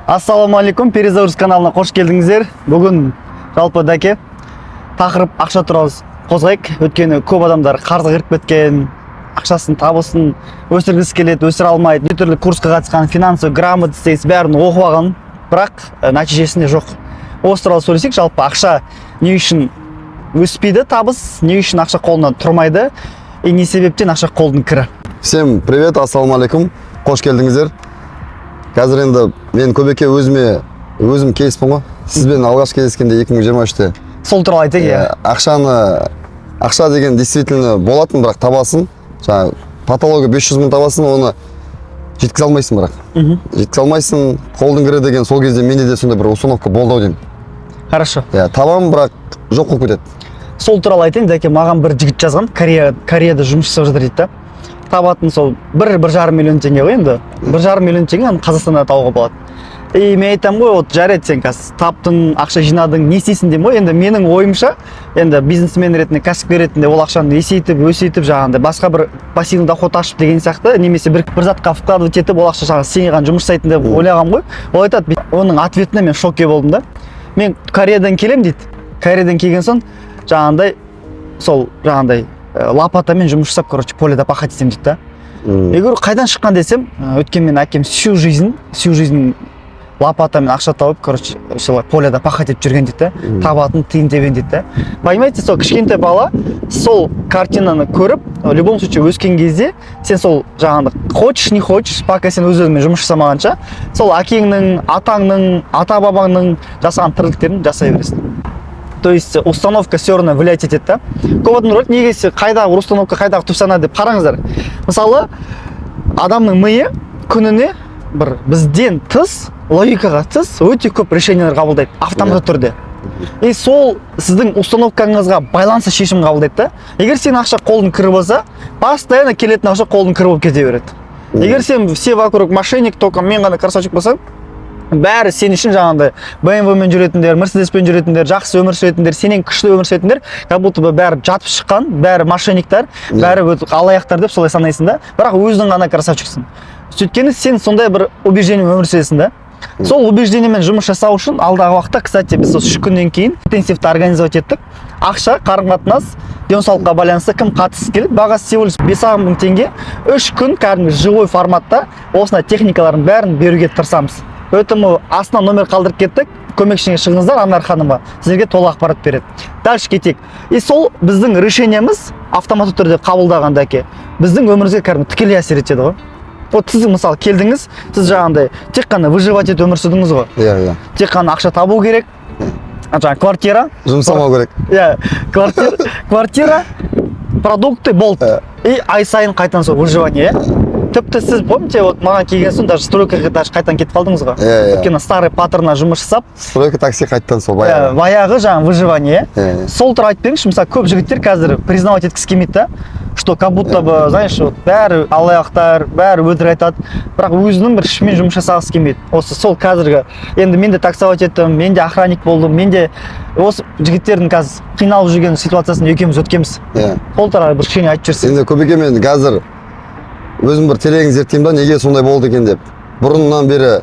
Ассалаумағалейкум, Перезагруз каналына қош келдіңіздер. Бүгін жалпы, дәке, тақырып ақша туралы қозғайық. Өйткені көп адамдар қарызға кіріп кеткен, ақшасын, табысын өсіргісі келеді, өсіре алмайды. Неше түрлі курсқа қатысқан, финансовый грамотность деген бәрін оқып алған, бірақ нәтижесінде жоқ. Осы туралы сөйлесейік. Жалпы ақша не үшін өспейді, табыс не үшін ақша қолынан тұрмайды и не себептен ақша қолдың кірі? Всем привет, ассалаумағалейкум, қош келдіңіздер. Қазір енді мен, Көбеке, өзіме өзім кейспін ғой. Сізбен алғаш кездескенде 2023-те. Сол туралы айтайық, иә. Ақшаны, ақша деген действительно болатын, бірақ табасың. Жаңағы потологы 500 мың табасың, оны жеткізе алмайсың бірақ. Жеткізе алмайсың, қолдың кірі деген сол кезде менде де сондай бір установка болды ау деймін. Хорошо. Иә, табамын, бірақ жоқ болып кетеді. Сол туралы айтайын, дәке. Маған бір жігіт жазған, Кореяда жұмыс жасап жатыр дейді да. Табатын сол 1-1,5 миллион теңге ғой. Енді 1,5 миллион теңге, оны Қазақстанда табуға болады. И мен айтамын ғой: вот жарайды, сен қазір таптың, ақша жинадың, не істейсің деймін ғой. Енді менің ойымша, енді бизнесмен ретінде, кәсіпкер ретінде ол ақшаны есейтіп, өсейтіп, жаңағындай басқа бір пассивный доход ашып деген сияқты немесе бір затқа вкладывать етіп, ол ақша жаңағы сен жұмыс жасайтын деп ойлағанмын ғой. Ол айтады, оның ответіне мен шокке болдым да. Мен Кореядан келемін дейді. Кореядан келген соң жаңағындай сол жаңағындай лопатамен жұмыс жасап, короче, поледа пахать етемін дейді да. Я говорю, қайдан шыққан десем, өйткені менің әкем всю жизнь лопатамен ақша тауып, короче, солай поледа пахать етіп жүрген дейді да, табатын тиын тебен дейді да. Понимаете, сол кішкентай бала сол картинаны көріп, в любом случае өскен кезде сен сол жаңағыдай, хочешь не хочешь, пока сен өз өзіңмен жұмыс жасамағанша, сол әкеңнің, атаңның, ата бабаңның жасаған тірліктерін жасай бересің. То есть установка все равно влиять етеді да. Көп адамдар ойлайды, неге қайдағы установка, қайдағы түп сана деп. Қараңыздар, мысалы, адамның миы күніне бір бізден тыс, логикаға тыс өте көп решениелер қабылдайды автоматты түрде. И сол сіздің установкаңызға байланысты шешім қабылдайды да. Егер сен ақша қолдың кірі болса, постоянно келетін ақша қолдың кірі болып кете береді. Егер сен все вокруг мошенник, только мен ғана красавчик болсаң, бәрі сен үшін жаңағындай БМВ мен жүретіндер, Мерседеспен жүретіндер, жақсы өмір сүретіндер, сенен күшті өмір сүретіндер, как будто бы бәрі жатып шыққан, бәрі мошенниктер, бәрі алаяқтар деп солай санайсың да. Бірақ өзің ғана красавчиксің, өйткені сен сондай бір убеждениемен өмір сүресің да. Сол убеждениемен жұмыс жасау үшін алдағы уақытта, кстати, біз осы 3 күннен кейін интенсивті организовать еттік. Ақша, қарым қатынас, денсаулыққа байланысты кім қатысқысы келеді, бағасы всего лишь 5 ақ мың теңге. 3 күн кәдімгі живой форматта осындай техникалардың бәрін беруге тырысамыз. Поэтому астына номер қалдырып кеттік, көмекшіге шығыңыздар, Анар ханымға, сіздерге толық ақпарат береді. Дальше кетейік. И сол біздің решениеміз автоматты түрде қабылдағанда, әке, біздің өмірімізге кәдімгі тікелей әсер етеді ғой. Вот сіз, мысалы, келдіңіз, сіз жаңағындай тек қана выживать етіп өмір сүрдіңіз ғой. Иә иә Тек қана ақша табу керек, жаңағы квартира. Жұмсамау керек. Иә, квартира, продукты, болды. И ай сайын қайтадан сол выживание, иә. Тіпті сіз, помните, вот маған келген соң даже стройкаға даже қайтадан кетіп қалдыңыз ғой. Иә, иә. Өйткені старый паттернна жұмыс жасап. Стройка, такси, қайтадан сол баяғы, баяғы. Баяғы жаңағы выживание. Иә. Сол туралы айтып беріңізші. Мысалы, көп жігіттер қазір признавать еткісі келмейді да, что как будто бы, знаешь, вот бәрі алаяқтар, бәрі өтірік айтады, бірақ өзінің бір ішімен жұмыс жасағысы келмейді. Осы сол қазіргі, енді мен де таксовать еттім, мен де охранник болдым, мен де осы жігіттердің қазір қиналып жүрген ситуациясын екеуміз өткенбіз. Сол туралы бір кішкене айтып жіберсең. Енді, Көбеке, мен қазір өзім бір терең зерттеймін да, неге сондай болды екен деп. Бұрыннан бері,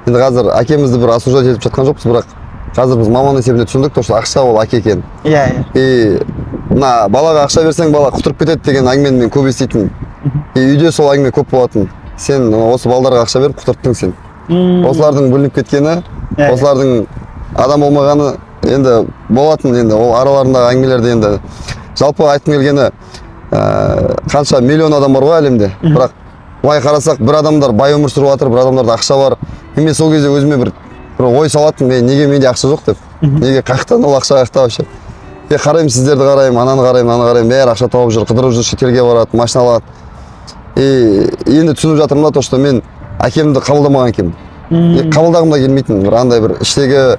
енді қазір әкемізді бір осуждать етіп жатқан жоқпыз, бірақ қазір біз маман есебінде түсіндік то, что ақша ол әке екен. иә иә И мына балаға ақша берсең, бала құтырып кетеді деген әңгімені мен көп еститінмін. И үйде сол әңгіме көп болатын: сен осы балдарға ақша беріп құтырттың сен. Осылардың бөлініп кеткені, осылардың адам болмағаны енді болатын. Енді ол араларындағы әңгімелерді, енді жалпы айтқым келгені, қанша миллион адам бар ғой әлемде, бірақ былай қарасақ, бір адамдар бай өмір сүріп жатыр, бір адамдарда ақша бар. И мен сол кезде өзіме бір ой салатынмын: мен неге, менде ақша жоқ деп, неге, қаяқтан ол ақша, қаяқта вообще? И қараймын, сіздерді қараймын, ананы қараймын, мынаны қараймын, бәрі ақша тауып жүр, қыдырып жүр, шетелге барады, машина алады. И енді түсініп жатырмын да, то что мен әкемді қабылдамаған екенмін. И қабылдағым да келмейтін, бір андай бір іштегі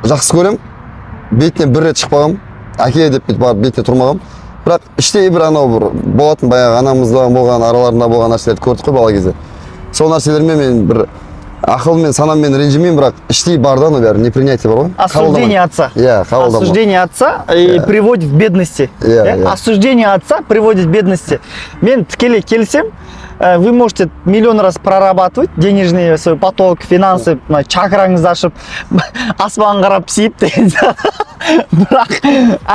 жақсы көремін, бетіне бір рет шықпағанмын, әке деп бүйтіп барып бетіне тұрмағанмын. Бірақ іштей бір анау бір болатын, баяғы анамыздан болған, араларында болған нәрселерді көрдік қой бала кезде. Сол нәрселермен мен бір ақылмен, санаммен ренжімеймін, бірақ іштей бар да, анау бәрі непринятие бар ғой. Осуждение отца. Иә, қабылдамау. Осуждение отца и приводит к бедности. Иә, Иә? Иә. Осуждение отца приводит к бедности. Мен тікелей келісемін. Вы можете миллион раз прорабатывать денежный свой поток, финансы, мына чакраңызды ашып, аспанға қарап сиіп деген сияқты, бірақ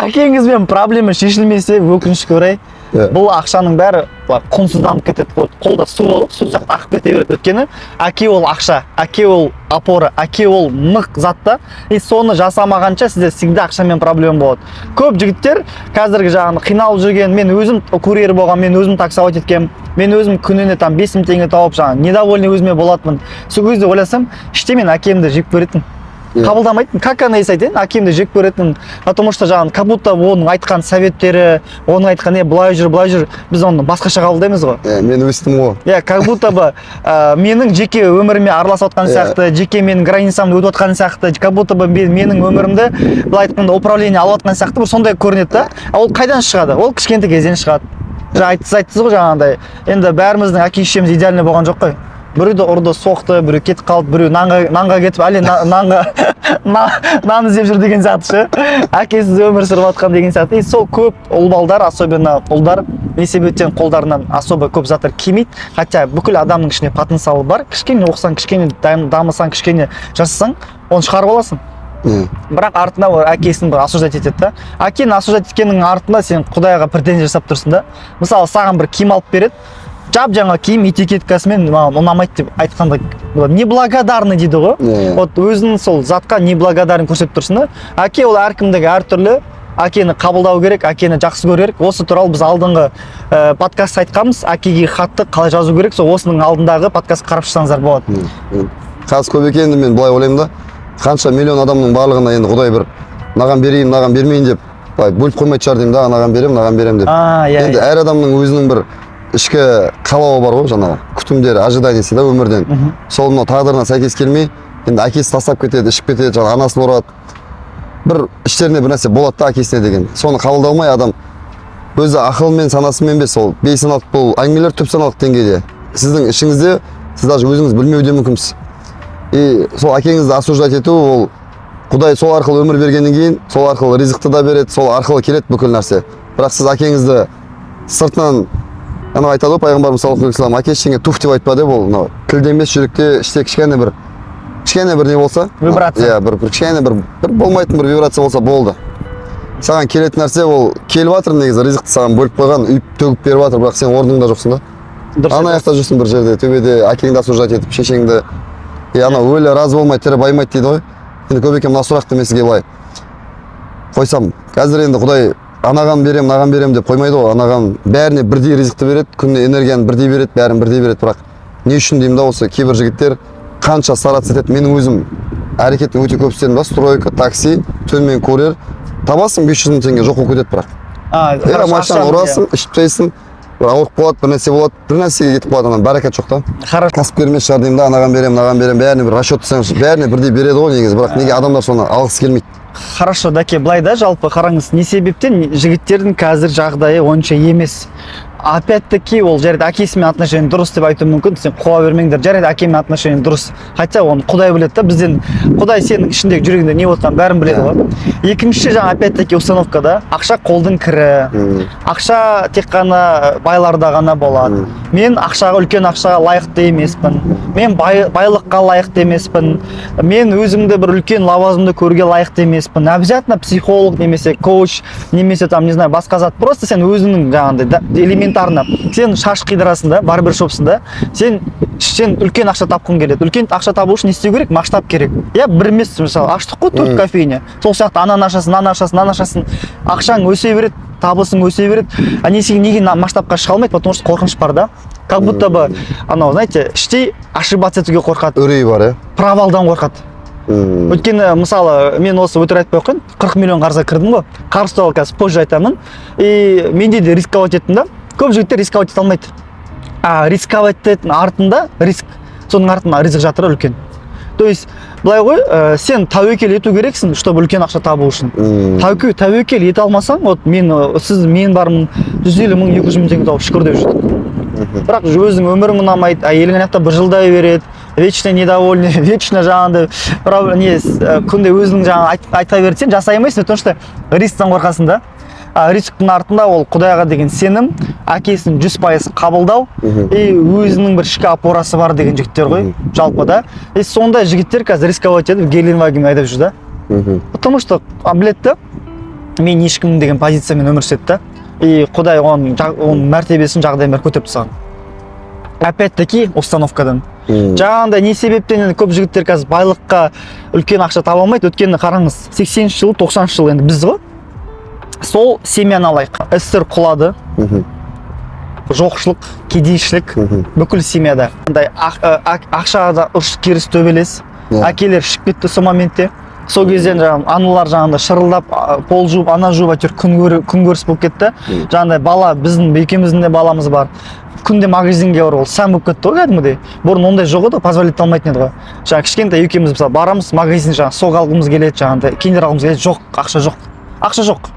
әкеңізбен проблема шешілмесе, өкінішке орай, бұл ақшаның бәрі былай құнсызданып кетеді ғой. Қолда су болып, су сияқты ағып кете береді. Өйткені әке ол ақша, әке ол опора, әке ол нық зат та. И соны жасамағанша сізде всегда ақшамен проблема болады. Көп жігіттер қазіргі жаңағы қиналып жүрген, мен өзім курьер болған, мен өзім таксовать еткенмін, мен өзім күніне там 5000 теңге тауып, жаңағы недовольный өзіме болатынмын. Сол кезде ойласам, іште мен әкемді жек көретінмін, қабылдамайтын, как она есть айтайын, әкемді жек көретінмін, потому что жаңағы как будто оның айтқан советтері, оның айтқан «е, былай жүр, былай жүр», біз оны басқаша қабылдаймыз ғой. Иә, мен өстім ғой. Иә, как будто бы менің жеке өміріме араласып жатқан сияқты, жеке менің границамды өтіп жатқан сияқты, как будто бы менің өмірімді, былай айтқанда, управление алып жатқан сияқты, бір сондай көрінеді да. А ол қайдан шығады? Ол кішкентай кезден шығады. Жаңа сіз айттыңыз ғой жаңағындай, енді бәріміздің әке шешеміз идеальный болған жоқ қой. Біреуді ұрды, соқты, біреу кетіп қалды, біреу нанға кетіп, әлі нанға нан іздеп жүр деген сияқты ше, әкесіз өмір сүріп жатқан деген сияқты. И сол көп ұл балдар, особенно ұлдар, не себептен қолдарынан особо көп заттар келмейді, хотя бүкіл адамның ішінде потенциалы бар. Кішкене оқысаң, кішкене дамысаң, кішкене жасасаң, оны шығарып аласың. Бірақ артында ол әкесін бір осуждать етеді да. Әкені осуждать еткеннің артында сен құдайға претензия жасап тұрсың да. Мысалы, саған бір киім алып береді, жап жаңа киім, этикеткасымен, «маған ұнамайды» деп айтқанда, неблагодарный дейді ғой. Вот өзінің сол затқа неблагодарный көрсетіп тұрсың да. Әке ол әркімдікі әртүрлі. Әкені қабылдау керек, әкені жақсы көру керек. Осы туралы біз алдыңғы подкаст айтқанбыз, әкеге хатты қалай жазу керек. Сол осының алдындағы подкаст қарап шықсаңыздар болады. Қазір көп екен. Мен былай ойлаймын да, қанша миллион адамның барлығына енді құдай бір мынаған берейін, мынаған бермейін деп былай бөліп қоймайтын шығар деймін да, анаған беремін, мынаған беремін деп. а иә Енді әр адамның өзінің бір ішкі қалауы бар ғой, жаңағы күтімдері, ожиданиесі да өмірден. Сол мынау тағдырына сәйкес келмей, енді әкесі тастап кетеді, ішіп кетеді, жаңағы анасын ұрады, бір іштерінде бір нәрсе болады да әкесіне деген. Соны қабылдай алмай адам өзі ақылмен, санасымен емес, ол бейсаналық, бұл әңгімелер түпсаналық деңгейде, сіздің ішіңізде, сіз даже өзіңіз білмеуі де мүмкінсіз. И сол әкеңізді осуждать ету, ол құдай сол арқылы өмір бергеннен кейін, сол арқылы ризықты да береді, сол арқылы келеді бүкіл нәрсе. Бірақ сіз әкеңізді сыртынан, анау айтады ғой пайғамбарымыз саллаллаху алейхи вассалам, «әке шешеңе туф деп айтпа» деп. Ол мынау тілде емес, жүректе, іште кішкене бір не болса, Вибрация. Иә, бір кішкене бір болмайтын бір вибрация болса болды, саған келетін нәрсе ол келіп жатыр. Негізі ризықты саған бөліп қойған, үйіп төгіп беріп жатыр, бірақ сен орныңда жоқсың да. Ана жақта жүрсің, бір жерде, төбеде, әкеңді осуждать етіп, шешеңді. И анау өлі разы болмай, тірі баймайды дейді ғой. Енді, Көбеке, мына сұрақты мен сізге былай қойсам, қазір енді құдай анаған беремін, мынаған беремін деп қоймайды ғой, анаған, бәріне бірдей ризықты береді, күніне энергияны бірдей береді, бәрін бірдей береді. Бірақ не үшін деймін да, осы кейбір жігіттер қанша стараться етеді. Менің өзім әрекетін өте көп істедім да: стройка, такси, түнімен курьер. Табасың 500 мың теңге, жоқ болып кетеді бірақ. Иә, Хорошо, машинаны ұрасың, ішіп тастайсың, бір ауырып қалады, бір нәрсе болады, бір нәрсеге кетіп қалады, ана бәрекет жоқ та. Кәсіпкер емес шығар деймін да, анаған беремін, мынаған беремін, бәріне бір расчет жасаңыз, бәріне бірдей береді ғой негізі, бірақ неге адамдар соны алғысы келмейді? Хорошо, дәке, былай да, жалпы қараңыз, не себептен жігіттердің қазір жағдайы онша емес? Опять таки ол, жарайды, әкесімен отношение дұрыс деп айтуы мүмкін, сен қуа бермеңдер, жарайды, әкеммен отношение дұрыс, хотя оны құдай біледі да бізден. Құдай сенің ішіндегі, жүрегіңде не болып жатқанын бәрін біледі ғой. Екінші, жаңа опять таки установка да: ақша қолдың кірі, ақша тек қана байларда ғана болады, мен ақшаға, үлкен ақшаға лайықты емеспін, мен байлыққа лайықты емеспін, мен өзімді бір үлкен лауазымды көруге лайықты емеспін. Обязательно психолог немесе коуч немесе там, не знаю, басқа зат. Просто сен өзіңнің жаңағындай да, элементарно сен шаш қидырасың да, барбершопсың да, сен үлкен ақша тапқың келеді. Үлкен ақша табу үшін не істеу керек? Масштаб керек, иә. Бір емес, мысалы, аштық қой төрт кофейня, сол сияқты ананы ашасың, мынаны ашасың, мынаны ашасың, ақшаң өсе береді, табысың өсе береді. А неге масштабқа шыға алмайды? Потому что қорқыныш бар да, как будто бы анау, знаете, іштей ошибаться етуге қорқады. Үрей бар, иә. Провалдан қорқады. Өйткені, мысалы, мен осы өтірік айтпай ақ қояйын, 40 миллион қарызға кірдім ғой. Қарыз туралы қазір позже айтамын. И менде де рисковать еттім да. Көп жігіттер рисковать ете алмайды, а рисковать ететін артында риск, соның артында ризық жатыр үлкен. То есть былай ғой, сен тәуекел ету керексің, чтобы үлкен ақша табу үшін. Тәуекел ете алмасаң, вот мен, сіз, мен бармын, 150 мың, 200 мың теңге тауып, шүкір деп жүрдік. Бірақ өзің өмірің ұнамайды, әйелің ана жақта бір жылдай береді, вечно недовольный, вечно жаңағындай не, күнде өзің жаңағы айта береді, сен жасай алмайсың, потому что рисктен қорқасың да. А рисктің артында ол құдайға деген сенім. Әкесін 100% қабылдау и өзінің бір ішкі опорасы бар деген жігіттер ғой жалпы да. И сондай жігіттер қазір рисковать етіп, Геленваген айдап жүр да. Потому что біледі да, мен ешкіммін деген позициямен өмір сүреді да. И құдай оның мәртебесін, жағдайын бәрін көтеріп тастаған, опять таки установкадан. Жаңағындай не себептен енді көп жігіттер қазір байлыққа, үлкен ақша таба алмайды? Өйткені қараңыз, 80-ші жыл, 90-шы жыл, енді біз ғой, сол семьяны алайық. СССР құлады, жоқшылық, кедейшілік бүкіл семьяда. Андай ақшада ұрыс керіс, төбелес. Әкелер ішіп кетті сол моментте. Сол кезден жаңағы аналар жаңағындай шырылдап, пол жуып, ана жуып, әйтеуір күн көріс болып кетті. Жаңағындай бала, біздің екеуміздің де баламыз бар, күнде магазинге бару ол сән болып кетті ғой кәдімгідей. Бұрын ондай жоқ еді ғой, позволить ете алмайтын еді ғой. Жаңағы кішкентай екеуміз, мысалы, барамыз магазин, жаңағы сок алғымыз келеді, жаңағындай киндер алғымыз келеді, жоқ, ақша жоқ, ақша жоқ.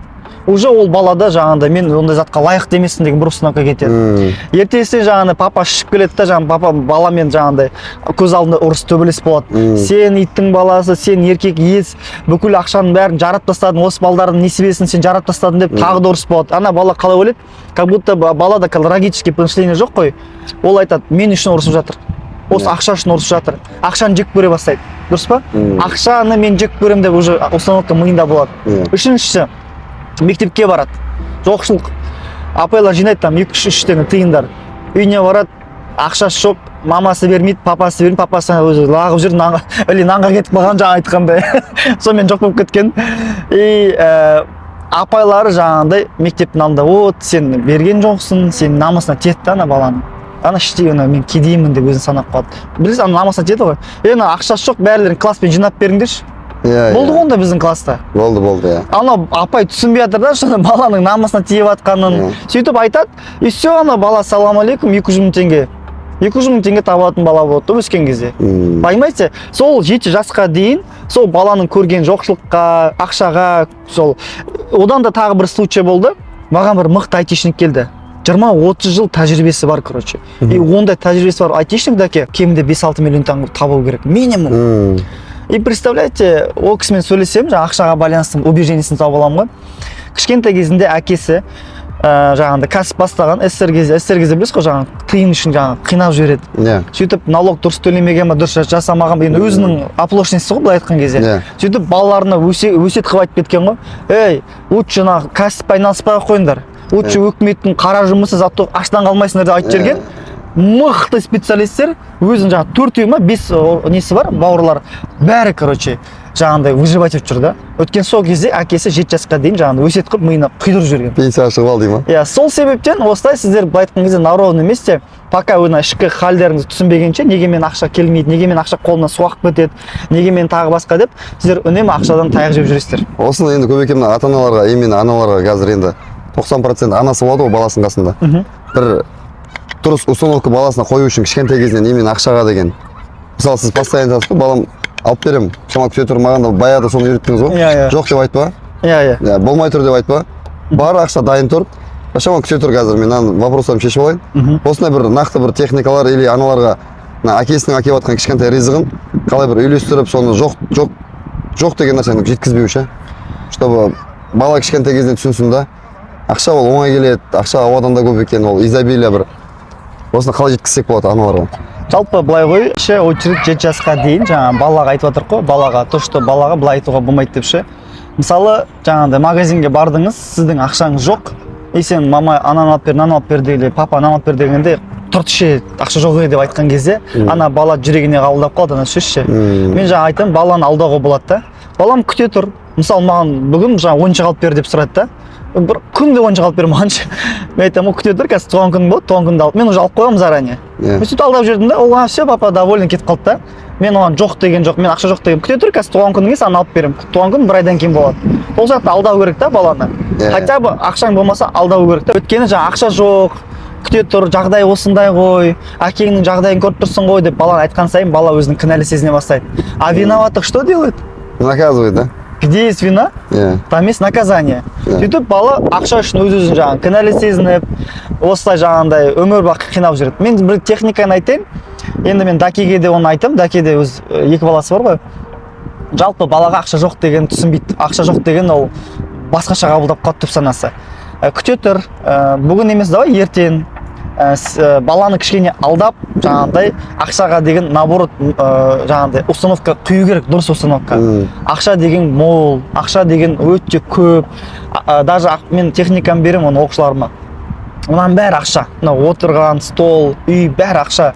Уже ол балада жаңағындай мен ондай затқа лайықты емеспін деген бір установка кетеді. Ертесіне жаңағындай папа ішіп келеді да, жаңағы папа баламен жаңағындай көз алдында ұрыс, төбелес болады. Сен иттің баласы, сен еркек ес, бүкіл ақшаның бәрін жарап тастадың, осы балдардың несібесін сен жарап тастадың деп тағы да ұрыс болады. Ана бала қалай ойлайды? Как будто балада логический мышление жоқ қой. Ол айтады: мен үшін ұрысып жатыр осы, ақша үшін ұрысып жатыр. Ақшаны жек көре бастайды, дұрыс па? Ақшаны мен жек көремін деп уже установка миында болады. Үшіншісі, мектепке барады, жоқшылық, апайлар жинайды там екі, үш теңге тиындар. Үйіне барады, ақшасы жоқ, мамасы бермейді, папасы бермейді. Папасы өзі лағып жүр нанға или нанға кетіп қалған, жаңа айтқандай, сонымен жоқ болып кеткен. И апайлары жаңағындай мектептің алдында: вот сен берген жоқсың, сен. Намысына тиеді да ана баланың. Ана іштей ана мен кедеймін деп өзін санап қалады, білесіз, ана намысына тиеді ғой. Е, ана ақшасы жоқ, бәрілерін класспен жинап беріңдерші. Болды ғой онда біздің класста. Болды, болды, иә. Анау апай түсінбей жатыр да, что баланың намысына тиіп жатқанын. Сөйтіп айтады, и все, ана бала, салам алейкум, 200 000 теңге, 200 000 теңге табатын бала болады да өскен кезде. Понимаете, сол 7 жасқа дейін сол баланың көрген жоқшылыққа, ақшаға сол. Одан да тағы бір случай болды. Маған бір мықты айтишник келді, 20-30 жыл тәжірибесі бар, короче. И ондай тәжірибесі бар айтишник дәке кемінде 5-6 миллион теңге табу керек минимум. И представляете, ол кісімен сөйлесем, жаңағы ақшаға байланысты убеждениесін тауып аламын ғой. Кішкентай кезінде әкесі жаңағындай кәсіп бастаған СССР кезде. СССР кезде білесіз ғой, жаңағы тиын үшін жаңағы қинап жібереді. Сөйтіп налог дұрыс төлемеген ба, дұрыс жасамаған ба, енді өзінің оплошності ғой, былай айтқан кезде. Сөйтіп балаларына өсиет қылып айтып кеткен ғой: ей, лучше мына кәсіппен айналыспай ақ қойыңдар, лучше өкіметтің қара жұмысы, зато аштан қалмайсыңдар деп айтып жіберген. Мықты специалисттер, өзінің жаңағы төртеу ма, бес несі бар, бауырлар, бәрі, короче, жаңағындай выживать етіп жүр да. Өйткені сол кезде әкесі 7 жасқа дейін жаңағындай өсиет қылып, миына құйдырып жіберген. Пенсияға шығып ал дей ма? Иә, сол себептен осылай сіздер, былай айтқан кезде, на ровном месте, пока мына ішкі халдеріңізді түсінбегенше, неге мен ақша келмейді, неге мен ақша қолымнан су ағып кетеді, неге мен тағы басқа деп, сіздер үнемі ақшадан таяқ жеп жүресіздер. Осыны енді Көбеке, мына ата аналарға, именно аналарға, қазір енді 90% анасы болады ғой баласының қасында, бір дұрыс установка баласына қою үшін кішкентай кезінен именно ақшаға деген. Мысалы, сіз постоянно айтасыз ғой: балам, алып беремін, шамалы күте тұр. Маған да баяғыда соны үйреттіңіз ғой. Иә, иә. Жоқ деп айтпа. иә иә Иә, болмай тұр деп айтпа, бар ақша дайын тұр, шамалы күте тұр, қазір мен мынаны вопростарымды шешіп алайын. Осындай бір нақты бір техникалар или аналарға мына әкесінің әкеліп жатқан кішкентай ризығын қалай бір үйлестіріп, соны жоқ, жоқ, жоқ деген нәрсені жеткізбеу ше, чтобы бала кішкентай кезінен түсінсін да, ақша ол оңай келеді, ақша ауадан да көп екен, ол изобилие бір. Осыны қалай жеткізсек болады аналарға? Жалпы былай ғой ше, очередь 7 жасқа дейін жаңағы балаға айтып жатырмық қой, балаға то что балаға былай айтуға болмайды деп ше. Мысалы, жаңағыдай магазинге бардыңыз, сіздің ақшаңыз жоқ, и сен мама, ананы алып бер, мынаны алып бер или папа, ананы алып бер дегенде, тұрды ше, ақша жоқ еді деп айтқан кезде, ана бала жүрегіне қабылдап қалады ана сөз ше. Мен жаңа айтамын, баланы алдауға болады да: балам, күте тұр. Мысалы, маған бүгін жаңа ойыншық алып бер деп сұрады да, бір күнде ойыншық алып бер маған ше. Мен айтамын: күте тұр, қазір туған күнің болады, туған күнді алып, мен уже алып қойғанмын заранее. Мен сөйтіп алдап жүрдім да, ол: все, папа доволен, кетіп қалды да. Мен оған жоқ деген жоқ, мен ақша жоқ деген. Күте тұр, қазір туған күніңе саған алып беремін, туған күн бір айдан кейін болады. Ол жақта алдау керек та баланы. Хотя бы ақшаң болмаса, алдау керек та. Өйткені жаңа ақша жоқ, күте тұр, жағдай осындай ғой, әкеңнің жағдайын көріп тұрсың ғой деп баланы айтқан сайын, бала өзін кінәлі сезіне бастайды. А виноватых что делает? Наказывает да. Где есть вина, там есть наказание. Сөйтіп бала ақша үшін өз өзін жаңағы кінәлі сезініп, осылай жаңағындай өмір бақи қинап жүреді. Мен бір техниканы айтайын енді. Мен Дакеге де оны айтамын. Дакеде өз екі баласы бар ғой. Жалпы балаға ақша жоқ деген түсінбейді, ақша жоқ деген ол басқаша қабылдап қалады түп санасы. Күте тұр, бүгін емес, давай ертең. Баланы кішкене алдап, жаңағыдай ақшаға деген, наоборот, жаңағыдай установка құю керек, дұрыс установка. Ақша деген мол, ақша деген өте көп. Даже мен техниканы беремін оны оқушыларыма: мынаның бәрі ақша, мына отырған стол, үй, бәрі ақша,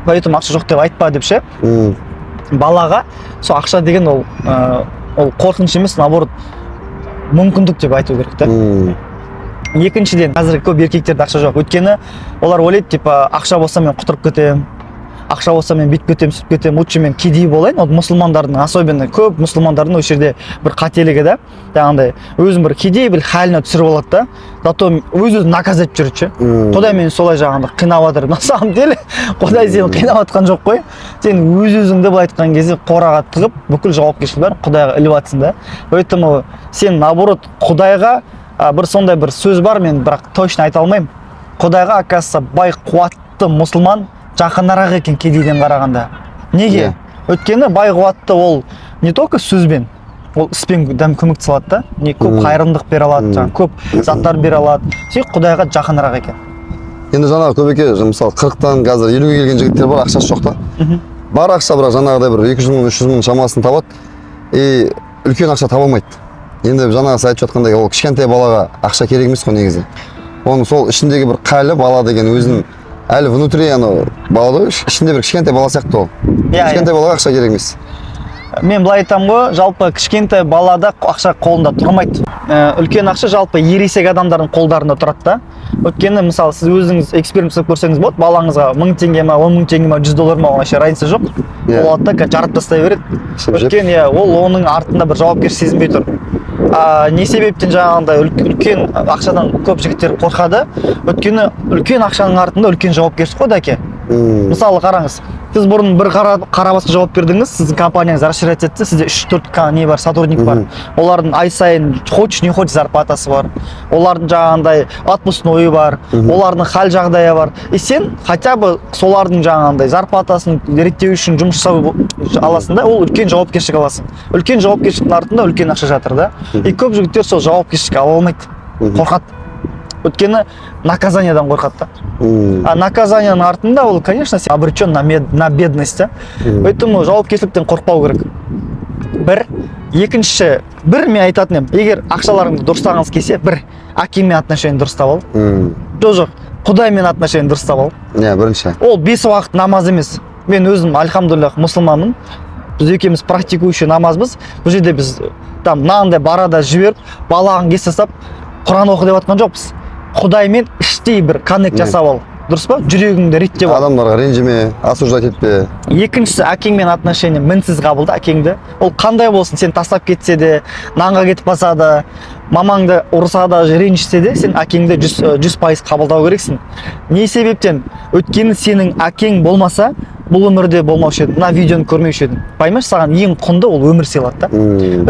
поэтому ақша жоқ деп айтпа деп ше. Балаға сол ақша деген ол қорқыныш емес, наоборот, мүмкіндік деп айту керек та. Екіншіден, қазір көп еркектерде ақша жоқ, өйткені олар ойлайды, типа, ақша болса, мен құтырып кетемін, ақша болса, мен бүйтіп кетемін, сөйтіп кетемін, лучше мен кедей болайын. Вот мұсылмандардың, особенно көп мұсылмандардың осы жерде бір қателігі да, жаңағындай өзін бір кедей бір халіне түсіріп алады да, зато өз өзін наказать жүреді ше. Құдай мені солай жаңағындай қинап жатыр. На самом деле Құдай сені қинап жатқан жоқ қой, сен өз өзіңді, былай айтқан кезде, қораға тығып, бүкіл жауапкершілік бәрін Құдайға іліп жатсың да. Поэтому сен, наоборот, Құдайға бір сондай бір сөз бар, мен бірақ точно айта алмаймын, Құдайға, оказывается, бай қуатты мұсылман жақынырақ екен кедейден қарағанда. Неге? Өйткені бай қуатты ол не только сөзбен, ол іспен дәм көмектесе алады да, не көп қайырымдылық бере алады, жаңағы көп заттар бере алады, сен Құдайға жақынырақ екен. Енді жаңағы, Көбеке, мысалы, 40-тан қазір 50-ге келген жігіттер бар, ақшасы жоқ та. Бар ақша, бірақ жаңағыдай бір 200 мың, 300 мың шамасын табады и үлкен ақша таба алмайды. Енді жаңағы сіз айтып жатқандай, ол кішкентай балаға ақша керек емес қой негізі. Оның сол ішіндегі бір қалі бала деген өзінің әлі внутри анау бала ғой, ішінде бір кішкентай бала сияқты ол. Кішкентай балаға ақша керек емес. Мен былай айтамын ғой, жалпы кішкентай балада ақша қолында тұрмайды. Үлкен ақша жалпы ересек адамдардың қолдарында тұрады да. Өйткені, мысалы, сіз өзіңіз эксперимент жасап көрсеңіз болады: балаңызға 1000 теңге ма, 10 000 теңге ма, 100 доллар ма, оған вообще разница жоқ. Ол алады да, қазір жарып тастай береді. Ішіп жеп. Өйткені, иә, ол оның артында бір жауапкершілік сезінбей тұр. А не себептен жаңағындай үлкен ақшадан көп жігіттер қорқады? Өйткені үлкен ақшаның артында үлкен жауапкершілік қой, дәке. Мысалы, қараңыз, сіз бұрын бір қара басқа жауап бердіңіз, сіздің компанияңыз расширять етті, сізде үш төрт не бар, сотрудник бар, олардың ай сайын, хочешь не хочешь, зарплатасы бар, олардың жаңағындай отпускнойы бар, олардың хал жағдайы бар, и сен хотя бы солардың жаңағындай зарплатасын реттеу үшін жұмыс жасау аласың да, ол үлкен жауапкершілік аласың. Үлкен жауапкершіліктің артында үлкен ақша жатыр да. И көп жігіттер сол жауапкершілік ала алмайды, қорқады, өйткені наказаниядан қорқады да. А наказанияның артында ол, конечно, сен обречен на бедность да. Поэтому жауапкершіліктен қорықпау керек, бір. Екінші, бір мен айтатын едім, егер ақшаларыңды дұрыстағыңыз келсе, бір әкеңмен отношение дұрыстап ал. Жоқ, Құдаймен отношение дұрыстап ал. Иә, бірінші. Ол бес уақыт намаз емес. Мен өзім, альхамдулиллах, мұсылманмын, біз екеуміз практикующий намазбыз. Бұл жерде біз там мынандай барада жіберіп, балағын кесіп тастап, Құран оқы деп жатқан жоқпыз. Құдаймен іштей бір коннект жасап ал, дұрыс па? Жүрегіңді реттеп ал. Адамдарға ренжіме, осуждать етпе. Екіншісі, әкеңмен отношение мінсіз қабылда әкеңді. Ол қандай болсын, сен тастап кетсе де, нанға кетіп қалса да, мамаңды ұрса да, ренжітсе де, сен әкеңді 100% қабылдау керексің. Не себептен? Өйткені сенің әкең болмаса, бұл өмірде болмаушы едің, мына видеоны көрмеуші едің, понимаешь? Саған ең құнды ол өмір сыйлады да.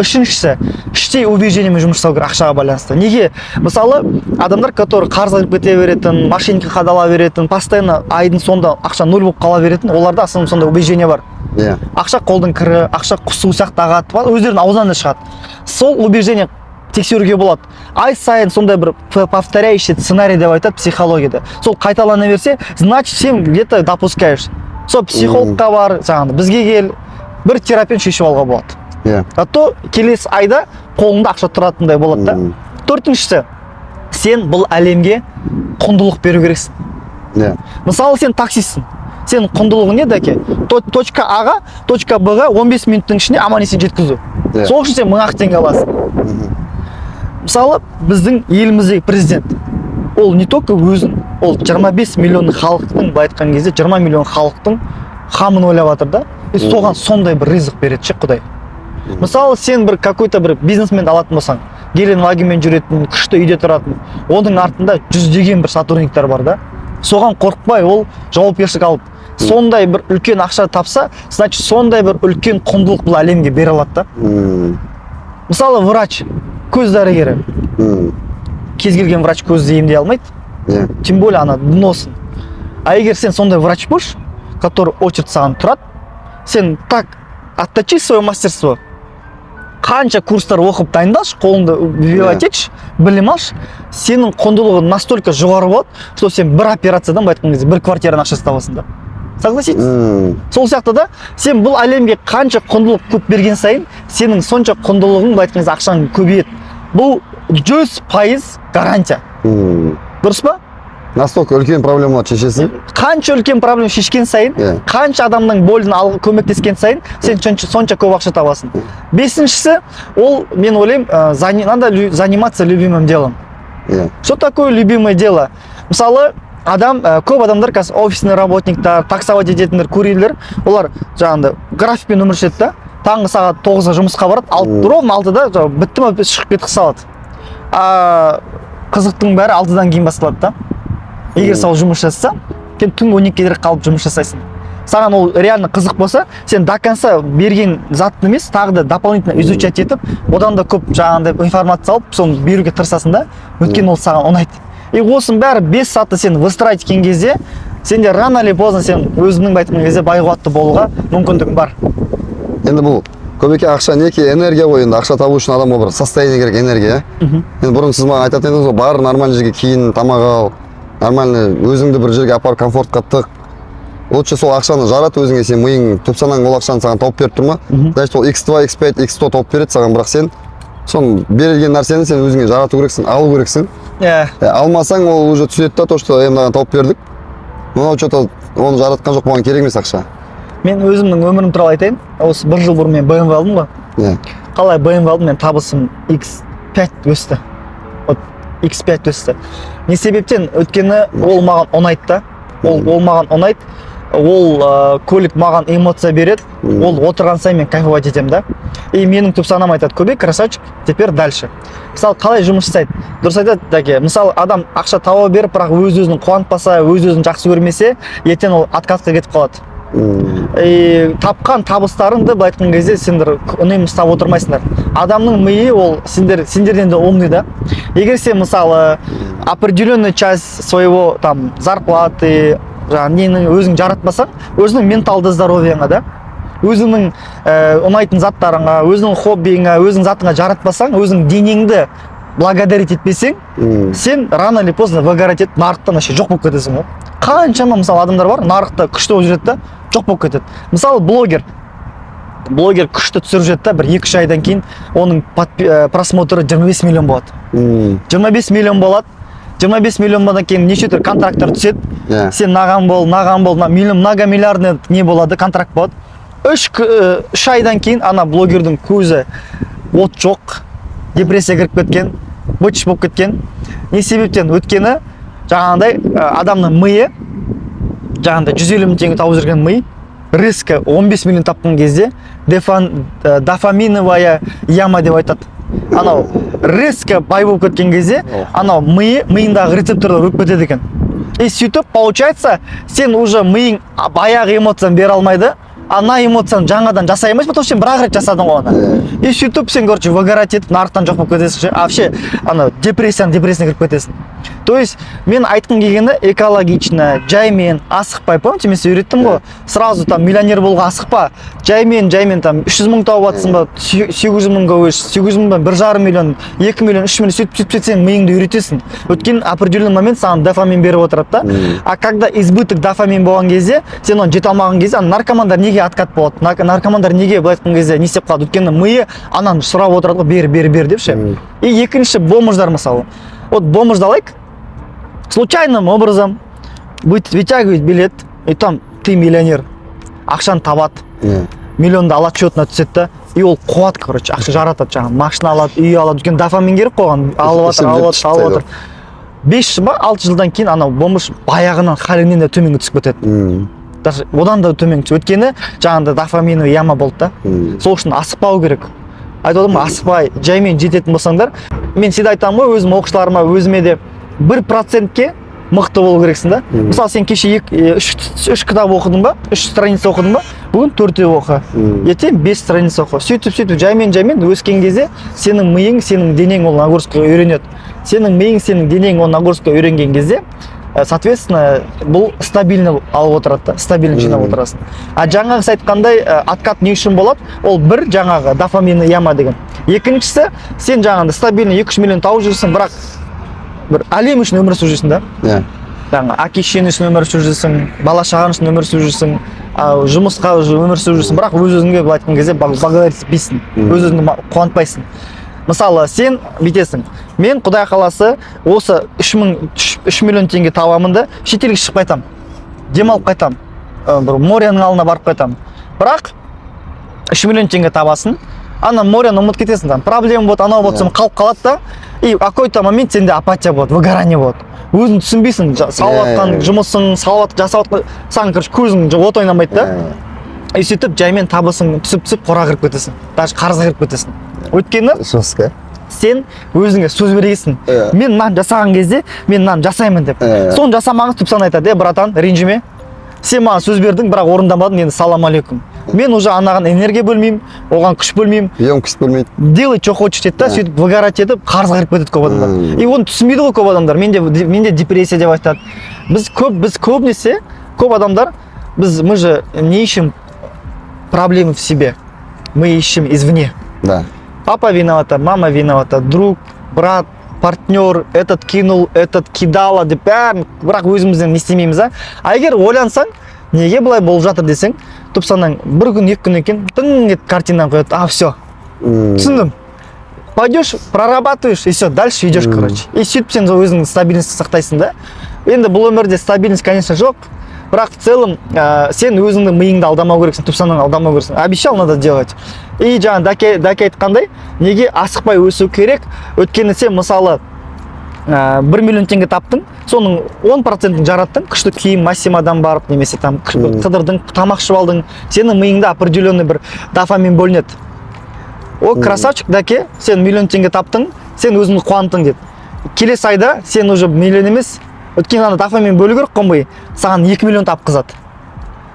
Үшіншісі, іштей убеждениемен жұмыс жасау керек ақшаға байланысты. Неге? Мысалы, адамдар, которые қарызға кіріп кете беретін, мошенникке қадала беретін, постоянно айдың соңында ақша ноль болып қала беретін, оларда основном сондай убеждение бар: ақша қолдың кірі, ақша су сияқты ағады, өздерінің аузынан да шығады. Сол убеждение тексеруге болады. Ай сайын сондай бір повторяющий сценарий деп айтады психологияда, сол қайталана берсе, значит, сен где то допускаешь. Сол психологқа бар, жаңағыдай бізге кел, бір терапияны шешіп алуға болады. А то келесі айда қолыңда ақша тұратындай болады да. Төртіншісі, сен бұл әлемге құндылық беру керексің. Мысалы, сен таксистсің, сенің құндылығың не, дәке? Точка А-ға точка Б-ға 15 минуттың ішінде аман есен жеткізу. Сол үшін сен 1000 ақ теңге аласың. Мысалы, біздің еліміздегі президент, ол не только өзін, ол 25 миллион халықтың, былай айтқан кезде, 20 миллион халықтың қамын ойлап жатыр да. И соған сондай бір ризық береді ше Құдай. Мысалы, сен бір какой то бір бизнесмен алатын болсаң, Геленвагенмен жүретін, күшті үйде тұратын, оның артында жүздеген бір сотрудниктар бар да. Соған қорықпай, ол жауапкершілік алып, сондай бір үлкен ақша тапса, значит, сондай бір үлкен құндылық бұл әлемге бере алады да. Мысалы, врач, көз дәрігері, кез келген врач көзді емдей алмайды, тем более ана дносын. А егер сен сондай врач болшы, который очередь саған тұрады, сен так отточи свое мастерство. Қанша курстар оқып дайындалшы, қолыңды вбивать етші, білім алшы, сенің құндылығың настолько жоғары болады, что сен бір операциядан, былай айтқан кезде, бір квартираның ақшасын табасың да, согласитесь? Сол сияқты да, сен бұл әлемге қанша құндылық көп берген сайын, сенің сонша құндылығың, былай айтқан кезде, ақшаң көбейеді. Бұл 100% гарантия. Дұрыс па? Настолько үлкен проблемалар шешесің. Қанша үлкен проблема шешкен сайын, қанша адамның болін ал көмектескен сайын, сен сонша көп ақша табасың. Бесіншісі, ол, мен ойлаймын, надо заниматься любимым делом. Что такое любимое дело? Мысалы, адам, көп адамдар қазір, офисный работниктар, таксовать ететіндер, курьерлер, олар жаңағындай графикпен өмір сүреді да. Таңғы сағат 9-ға жұмысқа барады, ровно 6-да жаңағы бітті ма, шығып кетіп салады. А қызықтың бәрі 6-дан кейін басталады да. Егер сол жұмыс жасаса, сен түнгі 12-ге дейін қалып жұмыс жасайсың. Саған ол реально қызық болса, сен до конца берген затты емес, тағы да дополнительно изучать етіп, одан да көп жаңағындай информация алып, соны беруге тырысасың да, өйткені ол саған ұнайды. И осының бәрі, бес сатты сен выстраивать еткен кезде, сенде рано или поздно сен өзіңнің, былай айтқан кезде, бай қуатты болуға мүмкіндігің бар. Енді бұл, Көбеке, ақша неке энергия ғой. Енді ақша табу үшін адамға бір состояние керек, энергия, иә. Енді бұрын сіз маған айтатын едіңіз ғой: бар, нормальный жерге киін, тамақ ал, нормальный өзіңді бір жерге апарып, комфортқа тық, лучше сол ақшаны жарат өзіңе. Сен миың, түп санаң ол ақшаны саған тауып беріп тұр ма, значит, ол x2, x5, x100 тауып береді саған. Бірақ сен соны, берілген нәрсені сен өзіңе жарату керексің, алу керексің. Алмасаң, ол уже түсінеді да, то что е, мынаған тауып бердік, мынау че то оны жаратқан жоқ, бұған керек емес ақша. Мен өзімнің өмірім туралы айтайын. Осы бір жыл бұрын мен BMW алдым ғой. Қалай BMW алдым? Мен табысым X5 өсті, вот X5 өсті. Не себептен? Өйткені ол маған ұнайды да, ол маған ұнайды, ол көлік маған эмоция береді. Ол отырған сайын мен кайфовать етемін да. И менің түп санам айтады: «Көбек, красавчик, теперь дальше». Мысалы, қалай жұмыс жасайды? Дұрыс айтады дәке. Мысалы, адам ақша таба беріп, бірақ өз өзін қуантпаса, өз өзін жақсы көрмесе, ертең ол откатқа кетіп қалады. И тапқан табыстарыңды, былай айтқан кезде, сендер үнемі ұстап отырмайсыңдар. Адамның миы ол сендерден де умный да. Егер сен, мысалы, определенный часть своего там зарплаты, жаңағы нені өзің жаратпасаң, өзіңнің менталды здоровьяңа да, өзіңнің ұнайтын заттарыңа, өзіңнің хоббиіңа, өзіңнің затыңа жаратпасаң, өзіңнің денеңді благодарить етпесең, сен рано или поздно выгорать етіп, нарықтан вообще жоқ болып кетесің ғой. Қаншама, мысалы, адамдар бар, нарықта күшті болып жүреді да, жоқ болып кетеді. Мысалы, блогер күшті түсіріп жүреді да, бір 2-3 айдан кейін оның просмотры 25 миллион болады. 25 миллион болады. 25 миллионнан кейін неше түрлі контракттар түседі. Сен мынаған бол, мынаған бол, мына миллион, многомиллиардный не болады, контракт болады. 3 айдан кейін ана блогердің көзі от жоқ, депрессия кіріп кеткен, быт болып кеткен. Не себептен? Өйткені жаңағындай адамның миы, жаңағындай 150 мың теңге тауып жүрген ми резко 15 миллион тапқан кезде дофаминовая яма деп айтады. Анау резко бай болып кеткен кезде анау миындағы рецепторлар өліп кетеді екен. И сөйтіп получается, сен уже миың баяғы эмоцияны бере алмайды, ана эмоцияны жаңадан жасай алмайсың, потому что сен бір ақ рет жасадың ғой оны. И сөйтіп сен, короче, выгорать етіп, нарықтан жоқ болып кетесің ше. А вообще ана депрессияның депрессияға кіріп кетесің. То есть мен айтқым келгені: экологично, жаймен, асықпай. Помните, мен сізге үйреттім ғой, сразу там миллионер болуға асықпа, жаймен, жаймен. Там 300 мың тауып жатсың ба, 800 мыңға өс, 800 мыңнан 1,5 миллион, 2 миллион, 3 миллион, сөйтіп, сөйтіп сен миыңды үйретесің. Өйткені определенный момент саған дофамин беріп отырады да. А когда избыток дофамин болған кезде, сен оны жете алмаған кезде, ана наркомандар неге откат болады, наркомандар неге, былай айтқан кезде, не істеп қалады? Өйткені миы ананы сұрап отырады ғой: «Бер, бер, бер», — деп ше. И екінші, бомждар. Мысалы, вот бомжды алайық, случайным образом вытягивает билет, и там ты миллионер, ақшаны табады, миллионды алады, счетына түседі да. И ол қуады, короче, ақша жаратады, жаңағы машина алады, үй алады, өйткені дофамин керек қой оған. Алып жатыр, алып жатыр, алып жатыр. 5 жыл ба, 6 жылдан кейін анау бомж баяғынан халінен де төменге түсіп кетеді. Даже одан да төмен түсіп, өйткені жаңағындай дофаминовый яма болды да. Сол үшін асықпау керек, айтып отырмын ғой, асықпай, жаймен жететін болсаңдар. Мен всегда айтамын ғой өзім оқушыларыма, өзіме де: 1%-ке мықты болу керексің да. Мысалы, сен кеше екі, үш кітап оқыдың ба, үш страница оқыдың ба, бүгін төртеу оқы, ертең бес страница оқы. Сөйтіп, сөйтіп, жаймен, жаймен өскен кезде сенің миың, сенің денең ол нагрузкаға үйренеді. Сенің миың, сенің денең ол нагрузкаға үйренген кезде Соответственно, бұл стабильно алып отырады да, стабильно жинап отырасың. А жаңағы сіз айтқандай, откат не үшін болады? Ол бір жаңағы дофамин яма деген. Екіншісі, сен жаңағындай стабильно 2-3 миллион тауып жүрсің, бірақ бір әлем үшін өмір сүріп жүрсің да. Жаңағы әке шешең үшін өмір сүріп жүрсің, бала шағаң үшін өмір сүріп жүрсің, жұмысқа уже өмір сүріп жүрсің, бірақ өз өзіңе, былай айтқан кезде, благодарить етпейсің, өз өзіңді қуантпайсың. Мысалы, сен бүйтесің: мен, құдай қаласа, осы 3 миллион теңге табамын да, шетелге шығып қайтамын, демалып қайтамын, бір моряның алдына барып қайтамын. Бірақ 3 миллион теңге табасың, ана моряны ұмытып кетесің, там проблема болады, анау болады, соны қалып қалады да. И в какой-то момент сенде апатия болады, выгорание болады, өзің түсінбейсің, салып жатқан жұмысың, салып жасап жатқан саған, короче, көзің от ойнамайды да. И сөйтіп жаймен табысың түсіп түсіп, қораға кіріп кетесің, даже қарызға кіріп кетесің, өйткені Жестко. сен өзіңе сөз бергенсің: мен мынаны жасаған кезде мен мынаны жасаймын деп. Соны жасамағың, түп сана айтады: «Е, братан, ренжіме, сен маған сөз бердің, бірақ орындамадың, енді салам алейкум, мен уже анаған энергия бөлмеймін, оған күш бөлмеймін». Емкость бөлмейді. «Делай, что хочешь», — дейді да. Сөйтіп выгорать етіп, қарызға кіріп кетеді көп адамдар. И оны түсінбейді ғой көп адамдар. Менде депрессия деп айтады. Біз көбінесе, көп адамдар, мы же не ищем проблемы в себе, мы ищем извне. Папа виновата, мама виновата, друг, брат, партнер, этот кинул, этот кидала деп бәрін, бірақ өзімізден не істемейміз а. А егер ойлансаң, неге былай болып жатыр десең, түп санаң бір күн, 2 күннен кейін тың етіп картинаны қояды: «А, все, түсіндім». Пойдешь, прорабатываешь, и все, дальше идешь. Короче, и сөйтіп сен өзіңнің стабильность сақтайсың да. Енді бұл өмірде стабильность, конечно, жоқ, бірақ в целом сен өзіңнің миыңды алдамау керексің, түп санаңды алдамау керексің. Обещал — надо делать. И жаңа дәке айтқандай, неге асықпай өсу керек? Өйткені сен, мысалы, 1 миллион теңге таптың, соның 10%-ін жараттың, күшті киім Массимодан барып немесе там қыдырдың, тамақ ішіп алдың, сенің миыңда определенный бір дофамин бөлінеді: «О, красавчик, дәке, сен миллион теңге таптың, сен өзіңді қуанттың», — деді. Келесі айда сен уже миллион емес, өйткені ана дофамин бөлу керек қой, ми саған 2 миллион тапқызады.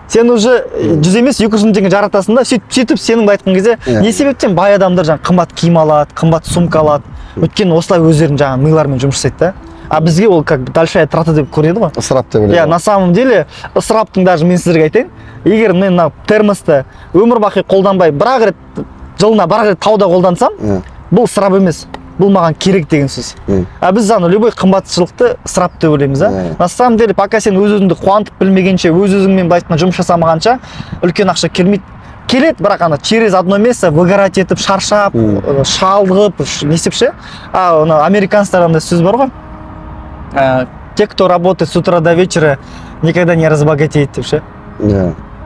Сен уже 100 емес, 200 мың теңге жаратасың да. Сөйтіп сенің, былай айтқан кезде, не себептен бай адамдар жаңағы қымбат киім алады, қымбат сумка алады? Өйткені осылай өздерінің жаңағы миларымен жұмыс жасайды да. А бізге ол как бы большая трата деп көрінеді ғой. Ысырап деп ойлайды. Иә, на самом деле ысыраптың, даже мен сіздерге айтайын, егер мен мына термосты өмір бақи қолданбай, бір ақ рет, жылына бір ақ рет тауда қолдансам, бұл ысырап емес, бұл маған керек деген сөз. А біз ана любой қымбатшылықты ысырап деп ойлаймыз да. На самом деле, пока сен өз өзіңді қуантып білмегенше, өз өзіңмен, былай айтқанда, жұмыс жасамағанша, үлкен ақша келмейді. Келеді, бірақ ана через одно место выгорать етіп, шаршап, шалдығып, не істеп ше. А ана американецтарда андай сөз бар ғой: «Те, кто работает с утра до вечера, никогда не разбогатеет», — деп ше.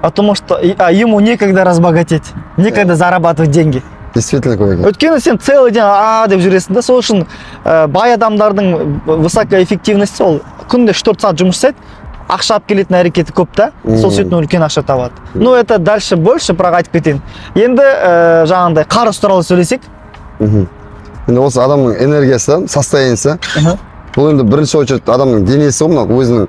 Потому что ему некогда разбогатеть, некогда зарабатывать деньги. Действительно көп екен. Өйткені сен целый день а деп жүресің да. Сол үшін бай адамдардың высокая эффективность, ол күнде 3-4 сағат жұмыс жасайды, ақша алып келетін әрекеті көп та. Сол себептен үлкен ақша табады. Ну, это дальше больше, бірақ айтып кетейін енді, жаңағындай қарыз туралы сөйлесек. Енді осы адамның энергиясы, состояниесі, бұл енді бірінші очередь адамның денесі ғой. Мынау өзінің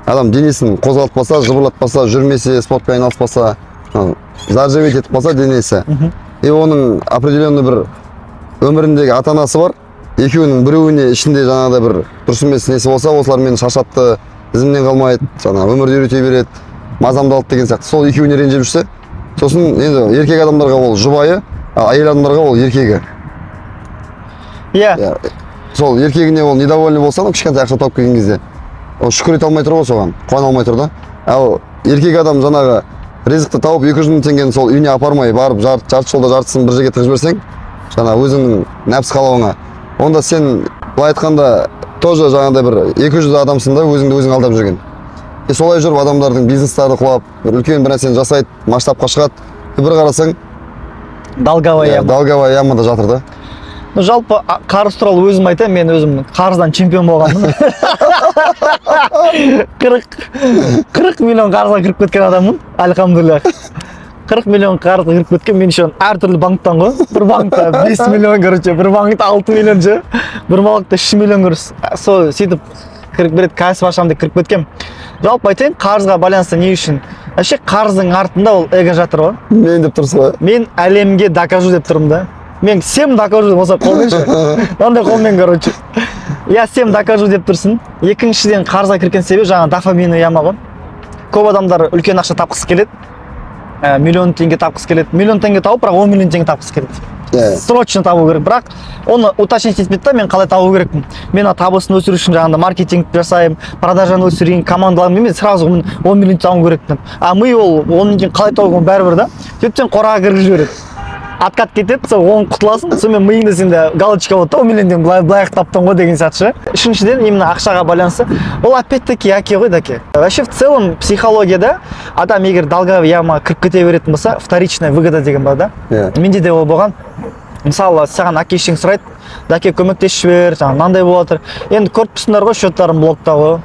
адам денесін қозғалтпаса, жыбырлатпаса, жүрмесе, спортпен айналыспаса, мынау заржаветь етіп қалса денесі, и оның определенный бір өміріндегі ата анасы бар, екеуінің біреуіне ішінде жаңағыдай бір дұрыс емес несі болса, осылар мені шаршатты, ізімнен қалмайды, жаңағы өмірді үйрете береді, мазамды алды деген сияқты, сол екеуіне ренжіп жүрсе, сосын енді еркек адамдарға ол жұбайы, ал әйел адамдарға ол еркегі. Иә, сол еркегіне ол недовольный болса, анау кішкентай ақша тауып келген кезде ол шүкір ете алмай тұр ғой, соған қуана алмай тұр да. Ал еркек адам жаңағы ризықты тауып, 200 мың теңгені сол үйіне апармай, барып жарты жолда жартысын бір жерге тығып жіберсең, жаңағы өзіңнің нәпсі қалауыңа, онда сен, былай айтқанда, тоже жаңағыдай бір 200 адамсың да, өзіңді өзің алдап жүрген. И солай жүріп адамдардың бизнестары құлап, бір үлкен бір нәрсені жасайды, масштабқа шығады, и бір қарасаң, Долговая яма. Долговая ямада жатыр да. Ну, жалпы, қарыз туралы өзім айтайын, мен өзім қарыздан чемпион болғанмын. 40 миллион қарызға кіріп кеткен адаммын, альхамдулиллах. 40 миллион қарызға кіріп кеткен мен, еще әртүрлі банктан ғой. Бір банкта 5 миллион, короче, бір банкта 6 миллион ше, бір банкта 3 миллион, короче. Сол сөйтіп кіріп, бір рет кәсіп ашамын деп кіріп кеткенмін. Жалпы айтайын, қарызға байланысты не үшін? Вообще қарыздың артында ол эго жатыр ғой. Мен деп тұрсың ғой. Мен әлемге докажу деп тұрмын да. Мен всем докажу болса, қолмен ше, мынандай қолмен, короче. Я всем докажу деп тұрсың. Екіншіден, қарызға кірген себебі жаңағы дофаминовый яма ғой. Көп адамдар үлкен ақша тапқысы келеді, миллион теңге тапқысы келеді. Миллион теңге тауып, бірақ 10 миллион теңге тапқысы келеді. Срочно табу керек, бірақ оны уточнить етпейді да, мен қалай табу керекпін, мен ана табысын өсіру үшін жаңағыдай маркетинг жасаймын, продажаны өсірейін, командаларым мен сразу мен 10 миллион табуым керек деп. А ми ол 10 миллион қалай табу керек, бәрібір да. Сөйтіп сен қораға кіргізіп жібереді, откат кетеді, сол оны құтыласың. Сонымен миыңда сенде галочка болады да, 10 миллион теңге былай былай ақ таптым ғой деген сияқты ше. Үшіншіден, именно ақшаға байланысты, ол опять таки әке ғой, дәке. Вообще, в целом психологияда адам егер долговый ямаға кіріп кете беретін болса, вторичная выгода деген бар да. Менде де ол болған. Мысалы, саған әке шешең сұрайды: «Дәке, көмектесіп жібер, жаңағы мынандай болып жатыр». Енді көріп тұрсыңдар ғой, счеттарым блокта ғой.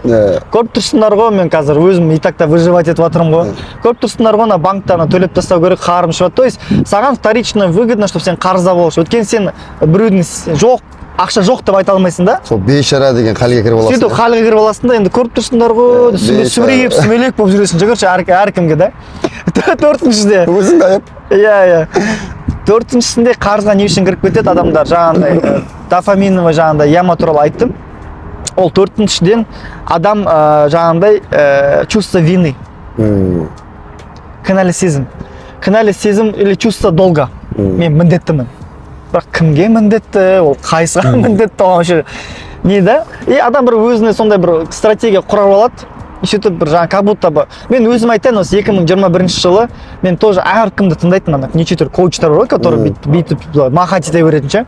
Көріп тұрсыңдар ғой, мен қазір өзім и так та выживать етіп жатырмын ғой. Көріп тұрсыңдар ғой, ана банкта ана төлеп тастау керек, қарым шығады. То есть саған вторично выгодно, чтобы сен қарызда болшы, өйткені сен біреудің жоқ, ақша жоқ деп айта алмайсың да. Сол бейшара деген халге кіріп аласың. Сөйтіп халге кіріп аласың да, енді көріп тұрсыңдар ғой, Бейшара. Сүмірейіп, сүмелек болып жүресің же, короче, әркімге да. Төртіншіде Өзіңді аяп. Иә, төртіншісінде қарызға не үшін кіріп кетеді адамдар? Жаңағындай дофаминовый жаңағындай яма туралы айттым. Ол төртіншіден, адам жаңағындай чувство вины, кінәлі сезім, кінәлі сезім или чувство долга. Мен міндеттімін, бірақ кімге міндетті, ол қайсыға міндетті, оған вообще не да. И адам бір өзіне сондай бір стратегия құрып алады и сөйтіп бір жаңағы как будто бы, мен өзім айтайын, осы 2021 жылы мен тоже әркімді тыңдайтынмын. Ана неше түрлі коучтар бар ғой, который бүйтіп былай махать ете беретін ше,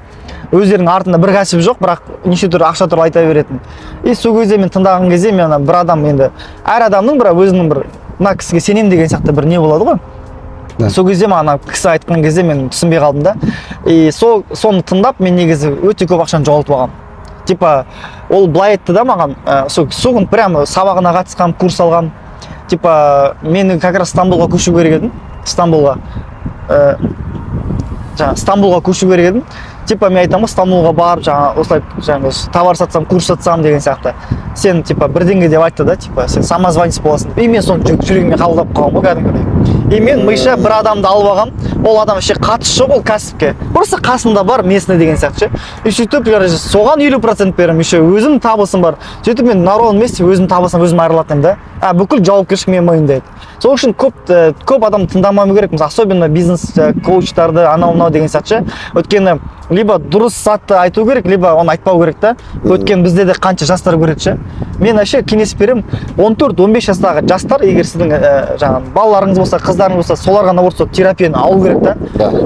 өздерінің артында бір кәсіп жоқ, бірақ неше түрлі ақша туралы айта беретін. И сол кезде мен тыңдаған кезде, мен ана бір адам, енді әр адамның бір өзінің бір мына кісіге сенемін деген сияқты бір не болады ғой. Сол кезде маған ана кісі айтқан кезде мен түсінбей қалдым да. И сол соны тыңдап, мен негізі өте көп ақшаны жоғалтып алғанмын. Типа ол былай айтты да маған, сол күні прямо сабағына қатысқанмын, курс алғанмын. Типа мен как раз Стамбулға көшу керек едім, Стамбулға, жаңағы Стамбулға көшу керек едім. Типа мен айтамын ғой, Стамбулға барып, жаңағы осылай, жаңағы товар сатсам, курс сатсам деген сияқты. Сен типа бірдеңе деп айтты да, типа сен самозванец боласың деп. И мен соны жүрегіме қабылдап қалғанмын ғой кәдімгідей. И мен миша бір адамды алып алғанмын, ол адам вообще қатысы жоқ ол кәсіпке, просто қасында бар местный деген сияқты ше. И сөйтіп, короче, соған 50% беремін, еще өзім табысым бар. Сөйтіп мен на ровном месте өзім табысым өзім айырылатын едім да, а бүкіл жауапкершілік менің мойнымда еді. Сол үшін көп адам тыңдамау керек, мысалы, особенно бизнес коучтарды, анау мынау деген сияқты ше. Өйткені либо дұрыс затты айту керек, либо оны айтпау керек та. Өйткені бізде де қанша жастар көреді ше. Мен вообще кеңес беремін, 14-15 жастағы жастар, егер сіздің жаңағы балаларыңыз болса, қыздарыңыз болса, соларға наоборот сол терапияны алу керек та.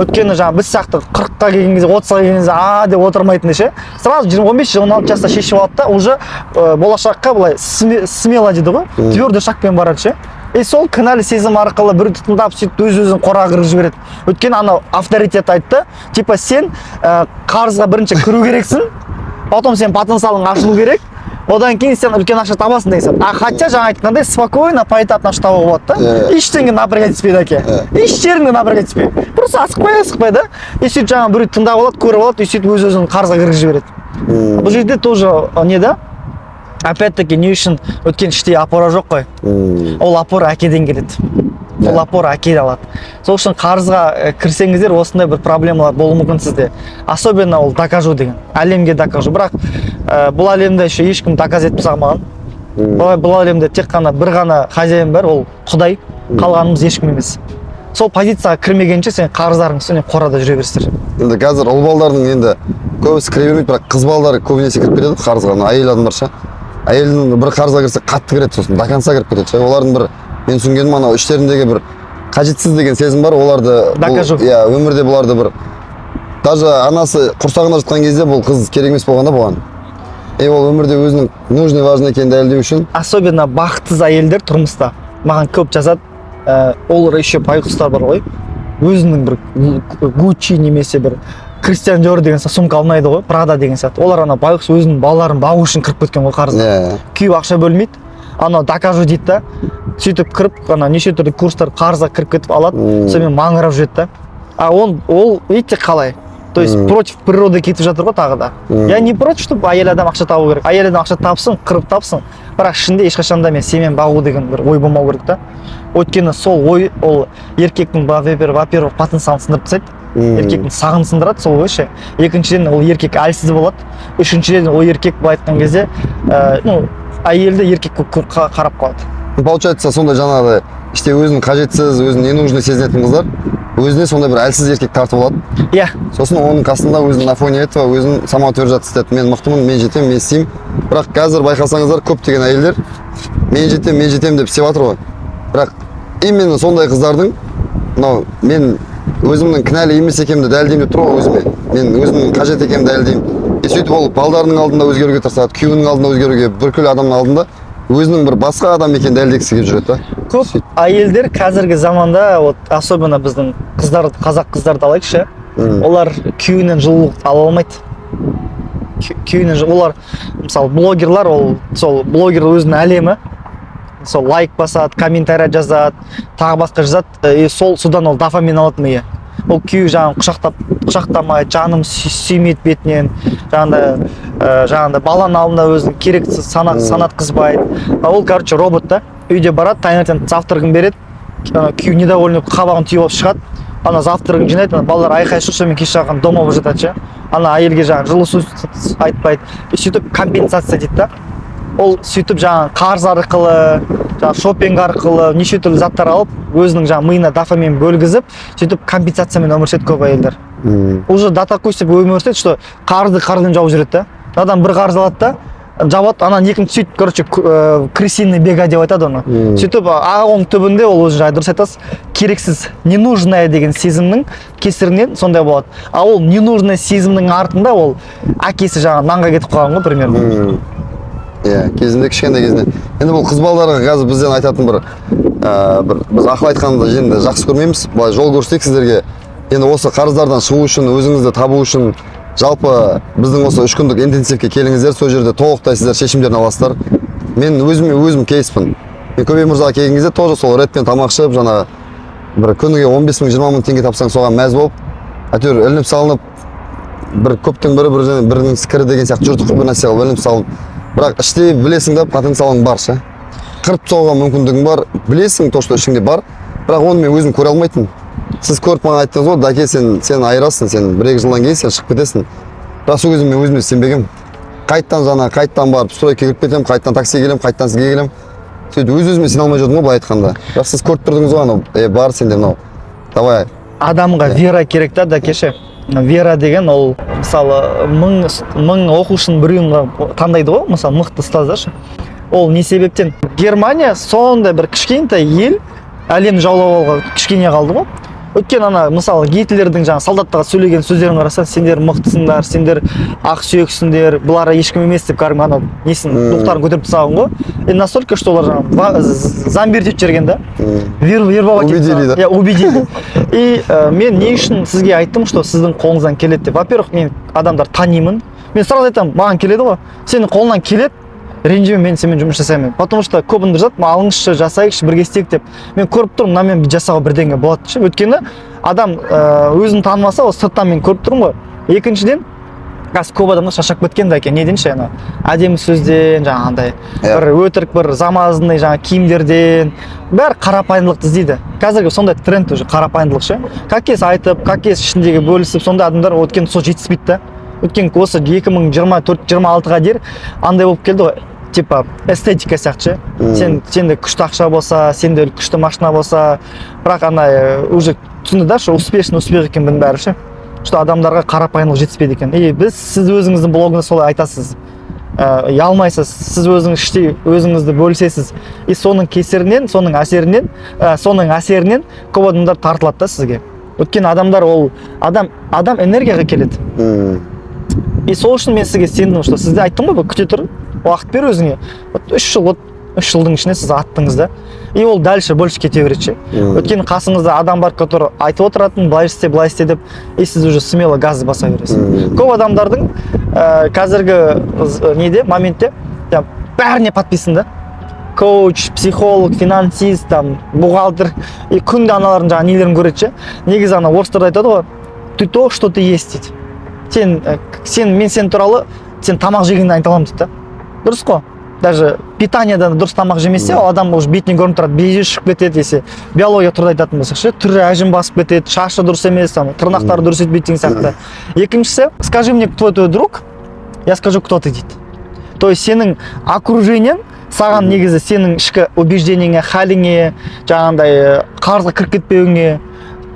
Өйткені жаңағы біз сияқты 40-қа келген кезде, 30-ға келген кезде а деп отырмайтын ше, сразу 15-16 жаста шешіп алады да, уже болашаққа былай смело дейді ғой, твердый шагпен барады ше. И сол кінәлі сезім арқылы біреуді тыңдап, сөйтіп өз өзін қораға кіргізіп жібереді. Өйткені анау авторитет айтты, типа сен қарызға бірінші кіру керексің, потом сен потенциалың ашылу керек, одан кейін сен үлкен ақша табасың деген сияқты. А хотя жаңа айтқандай, спокойно, поэтапно ақша табуға болады да. Ештеңе напрягать етпейді, әке, еш жеріңде напрягать етпейді, просто асықпай, асықпай да. И сөйтіп жаңағы біреу тыңдап алады, көріп алады и сөйтіп өз өзін қарызға кіргізіп жібереді. Бұл жерде тоже не да, опять таки не үшін? Өйткені іште опора жоқ қой. Ол опора әкеден келеді, ол опора әке алады. Сол үшін қарызға кірсеңіздер, осындай бір проблемалар болуы мүмкін сізде. Особенно ол докажу деген, әлемге докажу. Бірақ бұл әлемде еще ешкім доказ етіп тастамаған. Бұл әлемде тек қана бір ғана хозяин бар, ол Құдай, қалғанымыз ешкім емес. Сол позицияға кірмегенше сен қарыздарың үстіне қорада жүре бересіздер. Енді қазір ұл балдардың енді көбісі кіре бермейді, бірақ қыз балдар көбінесе кіріп кетеді ғой қарызға. Ана әйел адамдар ше, әйелдің бір қарызға кірсе, қатты кіреді, сосын до конца кіріп кетеді ше. Олардың бір мен түсінгенім, анау іштеріндегі бір қажетсіз деген сезім бар оларды Докажу. Иә, өмірде бұларды бір даже анасы құрсағында жатқан кезде бұл қыз керек емес болған да бұған. И ол өмірде өзінің нужный, важный екенін дәлелдеу үшін. Особенно бақытсыз әйелдер тұрмыста маған көп жазады. Олар еще байғұстар бар ғой, өзінің бір Гуччи немесе бір Кристиан Диор деген сумка алмайды ғой, Прада деген сияқты. Олар ана байғұс өзінің балаларын бағу үшін кіріп кеткен ғой қарызға. Күйеуі ақша бөлмейді, анау докажу дейді да, сөйтіп кіріп, ана неше түрлі курстар, қарызға кіріп кетіп алады. Сонымен маңырап жүреді да. А он ол видите қалай, то есть против природы кетіп жатыр ғой тағы да. Я не против, чтобы әйел адам ақша табу керек, әйел адам ақша тапсын, қырып тапсын, бірақ ішінде ешқашан да мен сенімен бағу деген бір ой болмау керек та. Өйткені сол ой ол еркектің во-первых, потенциалын сындырып тастайды. Еркектің сағын сындырады сол ғой ше. Екіншіден, ол еркек әлсіз болады. Үшіншіден, ол еркек, былай айтқан кезде, ну, әйелді еркек көп қарап қалады. Ну, получается, сондай жаңағыдай іште өзін қажетсіз, өзін ненужный сезінетін қыздар өзіне сондай бір әлсіз еркек тартып алады. Сосын оның қасында өзін на фоне этого өзін самоутверждаться етеді: мен мықтымын, мен жетемін, мен істеймін. Бірақ қазір байқасаңыздар, көптеген әйелдер мен жетемін, мен жетемін деп істеп жатыр ғой. Бірақ именно сондай қыздардың мынау мен өзімнің кінәлі емес екенімді дәлелдеймін деп тұр ғой өзіме, мен өзімнің қажет екенімді дәлелдеймін. И сөйтіп ол балдарының алдында өзгеруге тырысады, күйеуінің алдында өзгеруге, бүкіл адамның алдында өзінің бір басқа адам екенін дәлелдегісі келіп жүреді да. Көп әйелдер қазіргі заманда, вот особенно біздің қыздар, қазақ қыздарды алайықшы, олар күйеуінен жылулық ала алмайды. Күйеуінен олар, мысалы, блогерлар, ол сол блогер өзінің әлемі, сол лайк басады, комментарий жазады, тағы басқа жазады, и сол содан ол дофамин алады миы. Ол күйеуі жаңағы құшақтап, құшақтамайды, жаным, сүймейді бетінен, жаңағыдай, жаңағыдай баланың алдында өзін керексіз санатқызбайды. А ол, короче, робот та. Үйде барады, таңертең завтрагын береді, ана күйеуі недовольный болып, қабағын түйіп алып шығады, ана завтрагын жинайды, ана балалар айқай шу, сонымен кеш жақын дома болып жатады ше. Ана әйелге жаңағы жылы сөз айтпайды. И сөйтіп компенсация дейді да. Ол сөйтіп жаңағы қарыз арқылы, жаңағы шопинг арқылы неше түрлі заттар алып, өзінің жаңағы миына дофамин бөлгізіп, сөйтіп компенсациямен өмір сүреді көп әйелдер. Уже до такой степени өмір сүреді, что қарызды қарызбен жауып жібереді да. Адам бір қарыз алады да, жабады, анан екінші, сөйтіп, короче, крысиный бега деп айтады оны. Сөйтіп, а оның түбінде ол өзі жаңа дұрыс айтасыз, керексіз, ненужная деген сезімнің кесірінен сондай болады. А ол ненужный сезімнің артында ол әкесі жаңағы нанға кетіп қалған ғой примерно. Иә, кезінде, кішкентай кезінде. Енді бұл қыз балдарға қазір бізден айтатын бір бір біз ақыл айтқанды енді жақсы көрмейміз, былай жол көрсетейік сіздерге. Енді осы қарыздардан шығу үшін, өзіңізді табу үшін, жалпы біздің осы 3 күндік интенсивке келіңіздер. Сол жерде толықтай сіздер шешімдерін аласыздар. Мен өзіме өзім кейспін. Мен Көбей мырзаға келген кезде тоже сол ретпен тамақ ішіп, жаңағы бір күніге 15 мың, 20 мың теңге тапсаң, соған мәз болып, әйтеуір ілініп салынып, бір көптің бірі бір бірінің кірі деген сияқты жүрдік қой, бір нәрсе қылып ілініп салынып. Бірақ іштей білесің да, потенциалың бар ше, қырып тастауға мүмкіндігің бар, білесің то, что ішіңде бар. Бірақ оны мен өзім көре алмайтынмын. Сіз көріп, маған айттыңыз ғой: «Дәке, сен айырасың, сен 1-2 жылдан кейін сен шығып кетесің». Бірақ сол кезде мен өзіме сенбегенмін. Қайтадан жаңа, қайтадан барып стройкаға кіріп кетемін, қайтадан таксиге келемін, қайтадан сізге келемін. Сөйтіп өз өзіме сене алмай жүрдім ғой, былай айтқанда. Бірақ сіз көріп тұрдыңыз ғой анау: е, бар сенде мынау, давай. Адамға вера керек та, дәкеше. Вера деген ол, мысалы, 1000 оқушының біреуін ғана таңдайды ғой, мысалы, мықты ұстаздар ше. Ол не себептен Германия, сондай бір кішкентай ел, әлемді жаулап алуға кішкене қалды ғой? Өйткені ана, мысалы, Гитлердің жаңағы солдаттарға сөйлеген сөздерін қарасаң: «Сендер мықтысыңдар, сендер ақсүйексіңдер, бұлар ешкім емес», — деп, кәдімгі анау несін, духтарын көтеріп тастаған ғой. И настолько, что олар жаңағы зомбировать етіп жіберген да. Вербовать етіп Убедили, тастаған. Да? Иә, убедили. И мен не үшін сізге айттым, что сіздің қолыңыздан келеді деп? Во первых, мен адамдар танимын, мен сразу айтамын, маған келеді ғой, сенің қолыңнан келеді, ренжіме, мен сенімен жұмыс жасаймын. Потому что көп адамдар жазады: «Алыңызшы, жасайықшы, бірге істейік», — деп. Мен көріп тұрмын, мынамен жасауға бірдеңе болады ше. Өйткені адам өзін танымаса, ол сырттан мен көріп тұрмын ғой. Екіншіден, қазір көп адамдар шаршап кеткен да екен. Неден ше? Ана әдемі сөзден, жаңағындай бір өтірік, бір замазанный жаңағы киімдерден. Бәрі қарапайымдылықты іздейді. Қазіргі сондай тренд уже, қарапайымдылық ше. Как есть айтып, как есть ішіндегі бөлісіп, сондай адамдар. Өйткені сол жетіспейді да. Өйткені осы 2024-26-ға дейін андай болып келді ғой, типа эстетика сияқты ше. Сенде күшті ақша болса, сенде күшті машина болса, бірақ ана уже түсінді да, что успешный успех екен бұның бәрі ше, что адамдарға қарапайымдылық жетіспейді екен. И біз, сіз өзіңіздің блогыңызда солай айтасыз, ұялмайсыз, сіз өзіңіз іштей өзіңізді бөлісесіз. И соның кесірінен, соның әсерінен, соның әсерінен көп адамдар тартылады да сізге. Өйткені адамдар, ол адам энергияға келеді. И сол үшін мен сізге сендім, что сізде, айттым ғой, күте тұр, уақыт бер өзіңе. Вот 3 жыл, вот 3 жылдың ішінде сіз аттыңыз да, и ол дальше больше кете береді ше. Өйткені қасыңызда адам бар, который айтып отыратын: «Былай істе, былай істе», — деп. И сіз уже смело газ баса бересіз. Көп адамдардың қазіргі неде, моментте жаңа бәріне подписан да: коуч, психолог, финансист, там бухгалтер. И күнде аналардың жаңағы нелерін көреді ше. Негізі ана орыстарда айтады ғой: «Ты то, что ты есть», — дейді. Сен, мен сен туралы сен тамақ жегенді айта аламын дейді да. Дұрыс қой. Даже питаниядан дұрыс тамақ жемесе, ол адам уже бетінен көрініп тұрады, безі шығып кетеді десе, биология түрде айтатын болсақ ше, түрі әжім басып кетеді, шашы дұрыс емес, там, тырнақтары дұрыс етпейді деген сияқты. Екіншісі: «Скажи мне, кто твой друг, я скажу, кто ты», — дейді. То есть сенің окружениең саған негізі сенің ішкі убеждениеңе, халіңе, жаңағындай қарызға кіріп кетпеуіңе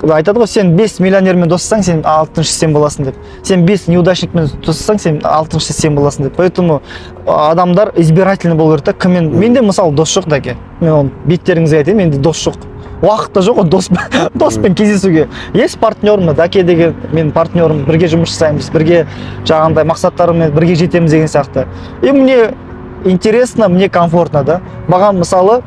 айтады ғой. Сен бес миллионермен доссаң, сен алтыншы сен боласың деп, сен бес неудачникпен доссаң, сен алтыншы сен боласың деп. Поэтому адамдар избирательный болу керек та, кіммен. Менде, мысалы, дос жоқ, дәке, мен оны беттеріңізге айтайын, менде дос жоқ, уақыт та жоқ ғой доспен кездесуге. Есть партнер, мына дәке деген менің партнерім, бірге жұмыс жасаймыз, бірге жаңағындай мақсаттарымен бірге жетеміз деген сияқты. И мне интересно, мне комфортно да. Маған, мысалы,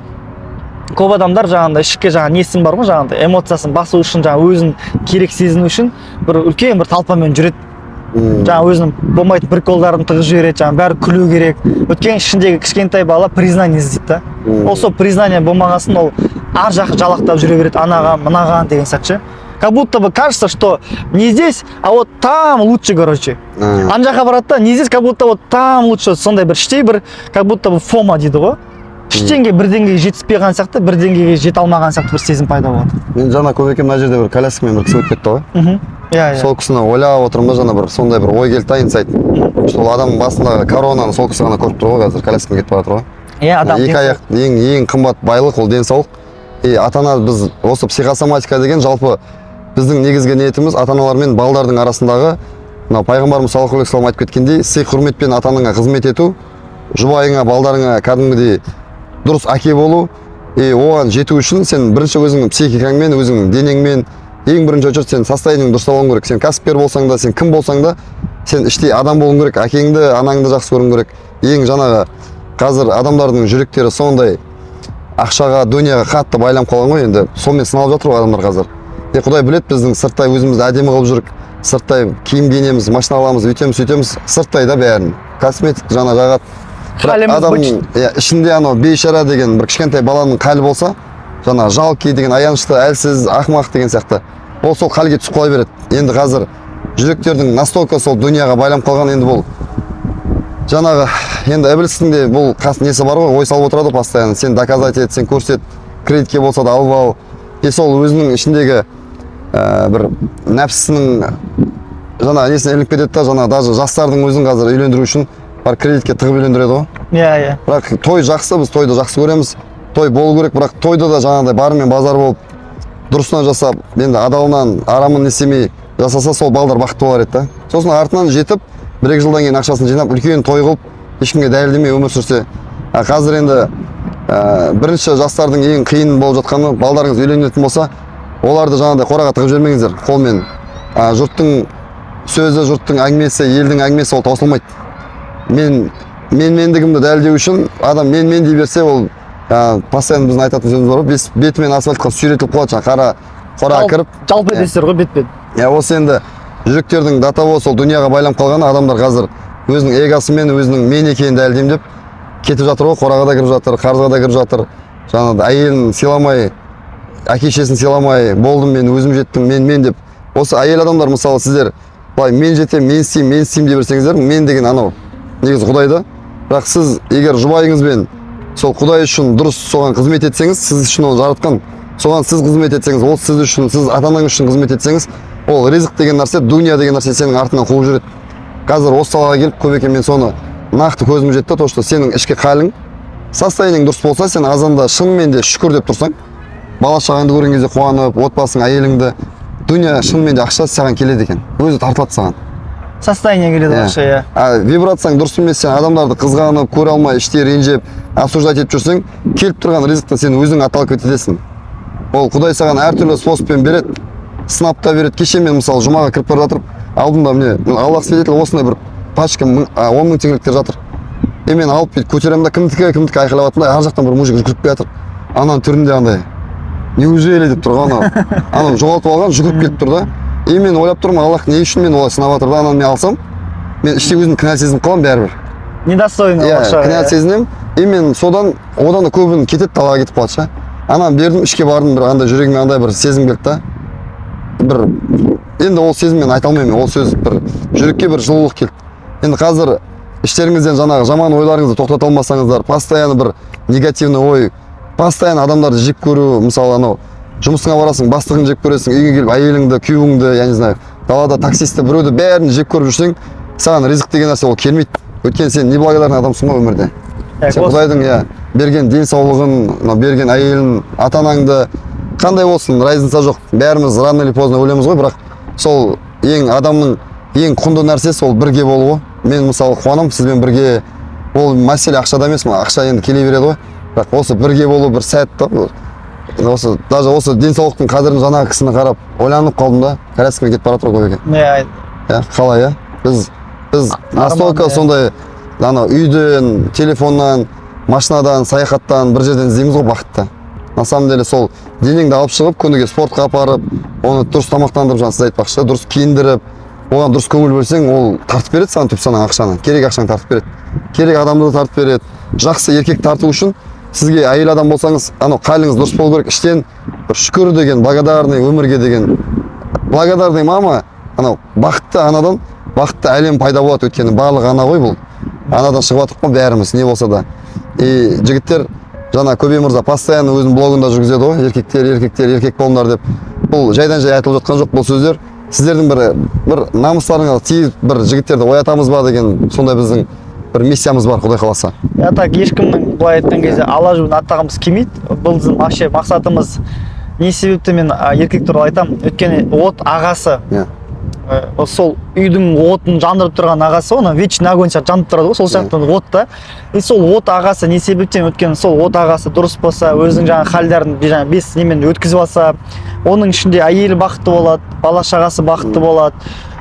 көп адамдар жаңағындай ішкі жаңағы несін бар ғой, жаңағындай эмоциясын басу үшін, жаңағы өзін керек сезіну үшін бір үлкен бір толпамен жүреді. Жаңағы өзінің болмайтын приколдарын тығып жібереді, жаңағы бәрі күлу керек, өйткені ішіндегі кішкентай бала признание іздейді да. Ол сол признание болмаған соң, ол ар жақ жалақтап жүре береді, анаған, мынаған деген сияқты ше. Как будто бы кажется, что не здесь, а вот там лучше, короче. Ана жаққа барады да, не здесь, как будто вот там лучше. Сондай бір іштей бір как будто бы фомо дейді ғой, ештеңе, бір деңгейге жетіспей қалған сияқты, бір деңгейге жете алмаған сияқты бір сезім пайда болады. Мен жаңа, Көбеке, мына жерде бір коляскамен бір кісі өтіп кетті ғой. Иә, иә. Сол кісіні ойлап отырмын да, жаңа бір сондай бір ой келді да, инсайт, что ол адамның басындағы коронаны сол кісі ғана көріп тұр ғой, қазір коляскамен кетіп бара жатыр ғой. Иә, адам Екі аяқ, ең қымбат байлық ол денсаулық. И ата ана, біз осы психосоматика деген, жалпы біздің негізгі ниетіміз ата аналар мен балдардың арасындағы мынау пайғамбарымыз саллаллаху алейхи вассалам айтып кеткендей, сый құрметпен ата анаңа қызмет ету, жұбайыңа, балдарыңа кәдімгідей дұрыс әке болу. И оған жету үшін сен бірінші өзіңнің психикаңмен, өзіңнің денеңмен, ең бірінші очередь сен состояниеңді дұрыстап алуың керек. Сен кәсіпкер болсаң да, сен кім болсаң да, сен іштей адам болуың керек, әкеңді, анаңды жақсы көруің керек. Ең жаңағы қазір адамдардың жүректері сондай ақшаға, дүнияға қатты байланып қалған ғой, енді сонымен сыналып жатыр ғой адамдар қазір. Е, құдай біледі, біздің сырттай өзімізді әдемі қылып жүрік, сырттай киім киінеміз, машина аламыз, өйтеміз, сөйтеміз, сырттай да бәрін косметик жаңа жағады, бірақ Халіміз. Адамның, иә, ішінде анау бейшара деген бір кішкентай баланың халі болса, жаңа жалкий деген, аянышты, әлсіз, ақымақ деген сияқты, ол сол халге түсіп қала береді. Енді қазір жүректердің настолько сол дүнияға байланып қалған. Енді бұл жаңағы, енді ібілістің де бұл қас несі бар ғой, ой салып отырады ғой постоянно: сен доказать ет, сен көрсет, кредитке болса да алып ал. И сол өзінің ішіндегі бір нәпсісінің жаңағы несіне ілініп кетеді да. Жаңағы даже жастардың өзін қазір үйлендіру үшін бар, кредитке тығып үйлендіреді ғой. иә иә Бірақ той жақсы, біз тойды жақсы көреміз, той болу керек, бірақ тойды да жаңағыдай барымен базар болып, дұрысынан жасап, енді адалынан, арамын не істемей жасаса, сол балдар бақытты болар еді да. Сосын артынан жетіп, бір екі жылдан кейін ақшасын жинап, үлкен той қылып, ешкімге дәлелдемей өмір сүрсе. А қазір енді бірінші жастардың ең қиын болып жатқаны, балдарыңыз үйленетін болса, оларды жаңағыдай қораға тығып жібермеңіздер қолмен. Жұрттың сөзі, жұрттың әңгімесі, елдің әңгімесі, ол таусылмайды. Мен мендігімді дәлелдеу үшін адам мен мен дей берсе, ол постоянно біздің айтатын сөзіміз бар ғой, бетімен асфальтқа сүйретіліп қалады, жаңағы қара қораға кіріп. Жалпы Иә. етесіздер ғой бетпен. Иә, осы енді жүректердің до того сол дүнияға байланып қалғаны, адамдар қазір өзінің эгосымен, өзінің мен екенін дәлелдеймін деп кетіп жатыр ғой, қораға да кіріп жатыр, қарызға да кіріп жатыр, жаңағыдай әйелін сыйламай, әке шешесін сыйламай, болдым мен, өзім жеттім, мен мен деп. Осы әйел адамдар, мысалы, сіздер былай мен жетемін, мен істеймін, мен істеймін дей берсеңіздер, мен деген анау негізі құдай да. Бірақ сіз егер жұбайыңызбен сол құдай үшін дұрыс соған қызмет етсеңіз, сіз үшін ол жаратқан, соған сіз қызмет етсеңіз, ол сіз үшін, сіз ата анаңыз үшін қызмет етсеңіз, ол ризық деген нәрсе, дүние деген нәрсе сенің артынан қуып жүреді. Қазір осы салаға келіп, Көбеке, мен соны нақты көзім жетті, то что сенің ішкі халің, состояниең дұрыс болса, сен азанда шынымен де шүкір деп тұрсаң, бала шағаңды көрген кезде қуанып, отбасың, әйеліңді, дүние, шынымен де ақша саған келеді екен, өзі тартылады саған. Состояние келеді Иә. ақша, иә. А вибрацияң дұрыс емес, сен адамдарды қызғанып, көре алмай, іштей ренжіп, осуждать етіп жүрсең, келіп тұрған ризықты сен өзің отталкивать етесің. Ол құдай саған әртүрлі способпен береді, сынап та береді. Кеше мен, мысалы, жұмаға кіріп бара жатырып, алдымда, міне, аллах свидетель, осындай бір пачка 10 000 теңгеліктер жатыр. И мен алып бүйтіп көтеремін да, кімдікі, кімдікі айқайлап жатырмын да, ар жақтан бір мужик жүгіріп келе жатыр. Ананың түрінде андай неужели деп тұр ғой, анау жоғалтып алған, жүгіріп келіп тұр да. И мен ойлап тұрмын, Аллах не үшін мені олай сынап жатыр да? Ананы мен алсам, мен іштей өзім кінә сезініп қаламын бәрібір. Недостойный Иә, ақша. кінә сезінемін. И мен содан, одан да көбін кетеді, далаға кетіп қалады ше. Ана бердім, ішке бардым, бір андай жүрегіме андай бір сезім келді да, бір енді ол сезіммен айта алмаймын, ол сөз, бір жүрекке бір жылулық келді. Енді қазір Іштеріңізден жаңағы жаман ойларыңызды тоқтата алмасаңыздар, постоянно бір негативный ой, постоянно адамдарды жек көру. Мысалы, анау жұмысыңа барасың, бастығыңды жек көресің, үйге келіп әйеліңді, күйеуіңді, я не знаю, далада таксистті, біреуді, бәрін жек көріп жүрсең, саған ризық деген нәрсе ол келмейді, өйткені сен неблагодарный адамсың ғой өмірде. Сен Құдайдың, иә, берген денсаулығын, мынау берген әйелін, ата анаңды, қандай болсын, разница жоқ, бәріміз рано или поздно өлеміз ғой. Бірақ сол ең адамның ең құнды нәрсесі ол бірге болу ғой. Мен, мысалы, қуанамын сізбен бірге. Ол мәселе ақшада емес, мына ақша енді келе береді ғой, бірақ осы бірге болу бір сәт та бұл. Осы даже осы денсаулықтың қадірін жаңағы кісіні қарап ойланып қалдым да. Коляскамен кетіп бара жатыр ғой, Көбеке. Иә, қалай, иә, біз настолько сондай анау үйден, телефоннан, машинадан, саяхаттан, бір жерден іздейміз ғой бақытты. На самом деле сол денеңді алып шығып, күніге спортқа апарып, оны дұрыс тамақтандырып, жаңа сіз айтпақшы, дұрыс киіндіріп, оған дұрыс көңіл бөлсең, ол тартып береді саған түп санаң ақшаны, керек ақшаны тартып береді, керек адамды да тартып береді. Жақсы еркек тарту үшін сізге, әйел адам болсаңыз, анау қаліңіз дұрыс болу керек, іштен бір шүкір деген, благодарный өмірге деген. Благодарный мама, анау бақытты анадан бақытты әлем пайда болады, өйткені барлық ана ғой, бұл анадан шығып жатырмық қой бәріміз, не болса да. И жігіттер, жаңа Көбей мырза постоянно өзінің блогында жүргізеді ғой, еркектер, еркектер, еркек болыңдар деп. Бұл жайдан жай айтылып жатқан жоқ бұл сөздер. Сіздердің бір намыстарыңа тиіп, бір жігіттерді оятамыз ба деген сондай біздің бір миссиямыз бар, Құдай қаласа. Я так ешкімнің, былай айтқан кезде, ала жібін аттағымыз келмейді. Бұл біздің вообще мақсатымыз. Не себепті мен еркек туралы айтамын? Өйткені от ағасы, сол үйдің отын жандырып тұрған ағасы ғой, ана вечный огонь сияқты жанып тұрады ғой, сол сияқты от та. И сол от ағасы не себептен? Өйткені сол от ағасы дұрыс болса, өзінің жаңағы халдарын жаңағы бес немен өткізіп алса, оның ішінде әйелі бақытты болады, бала шағасы бақытты болады.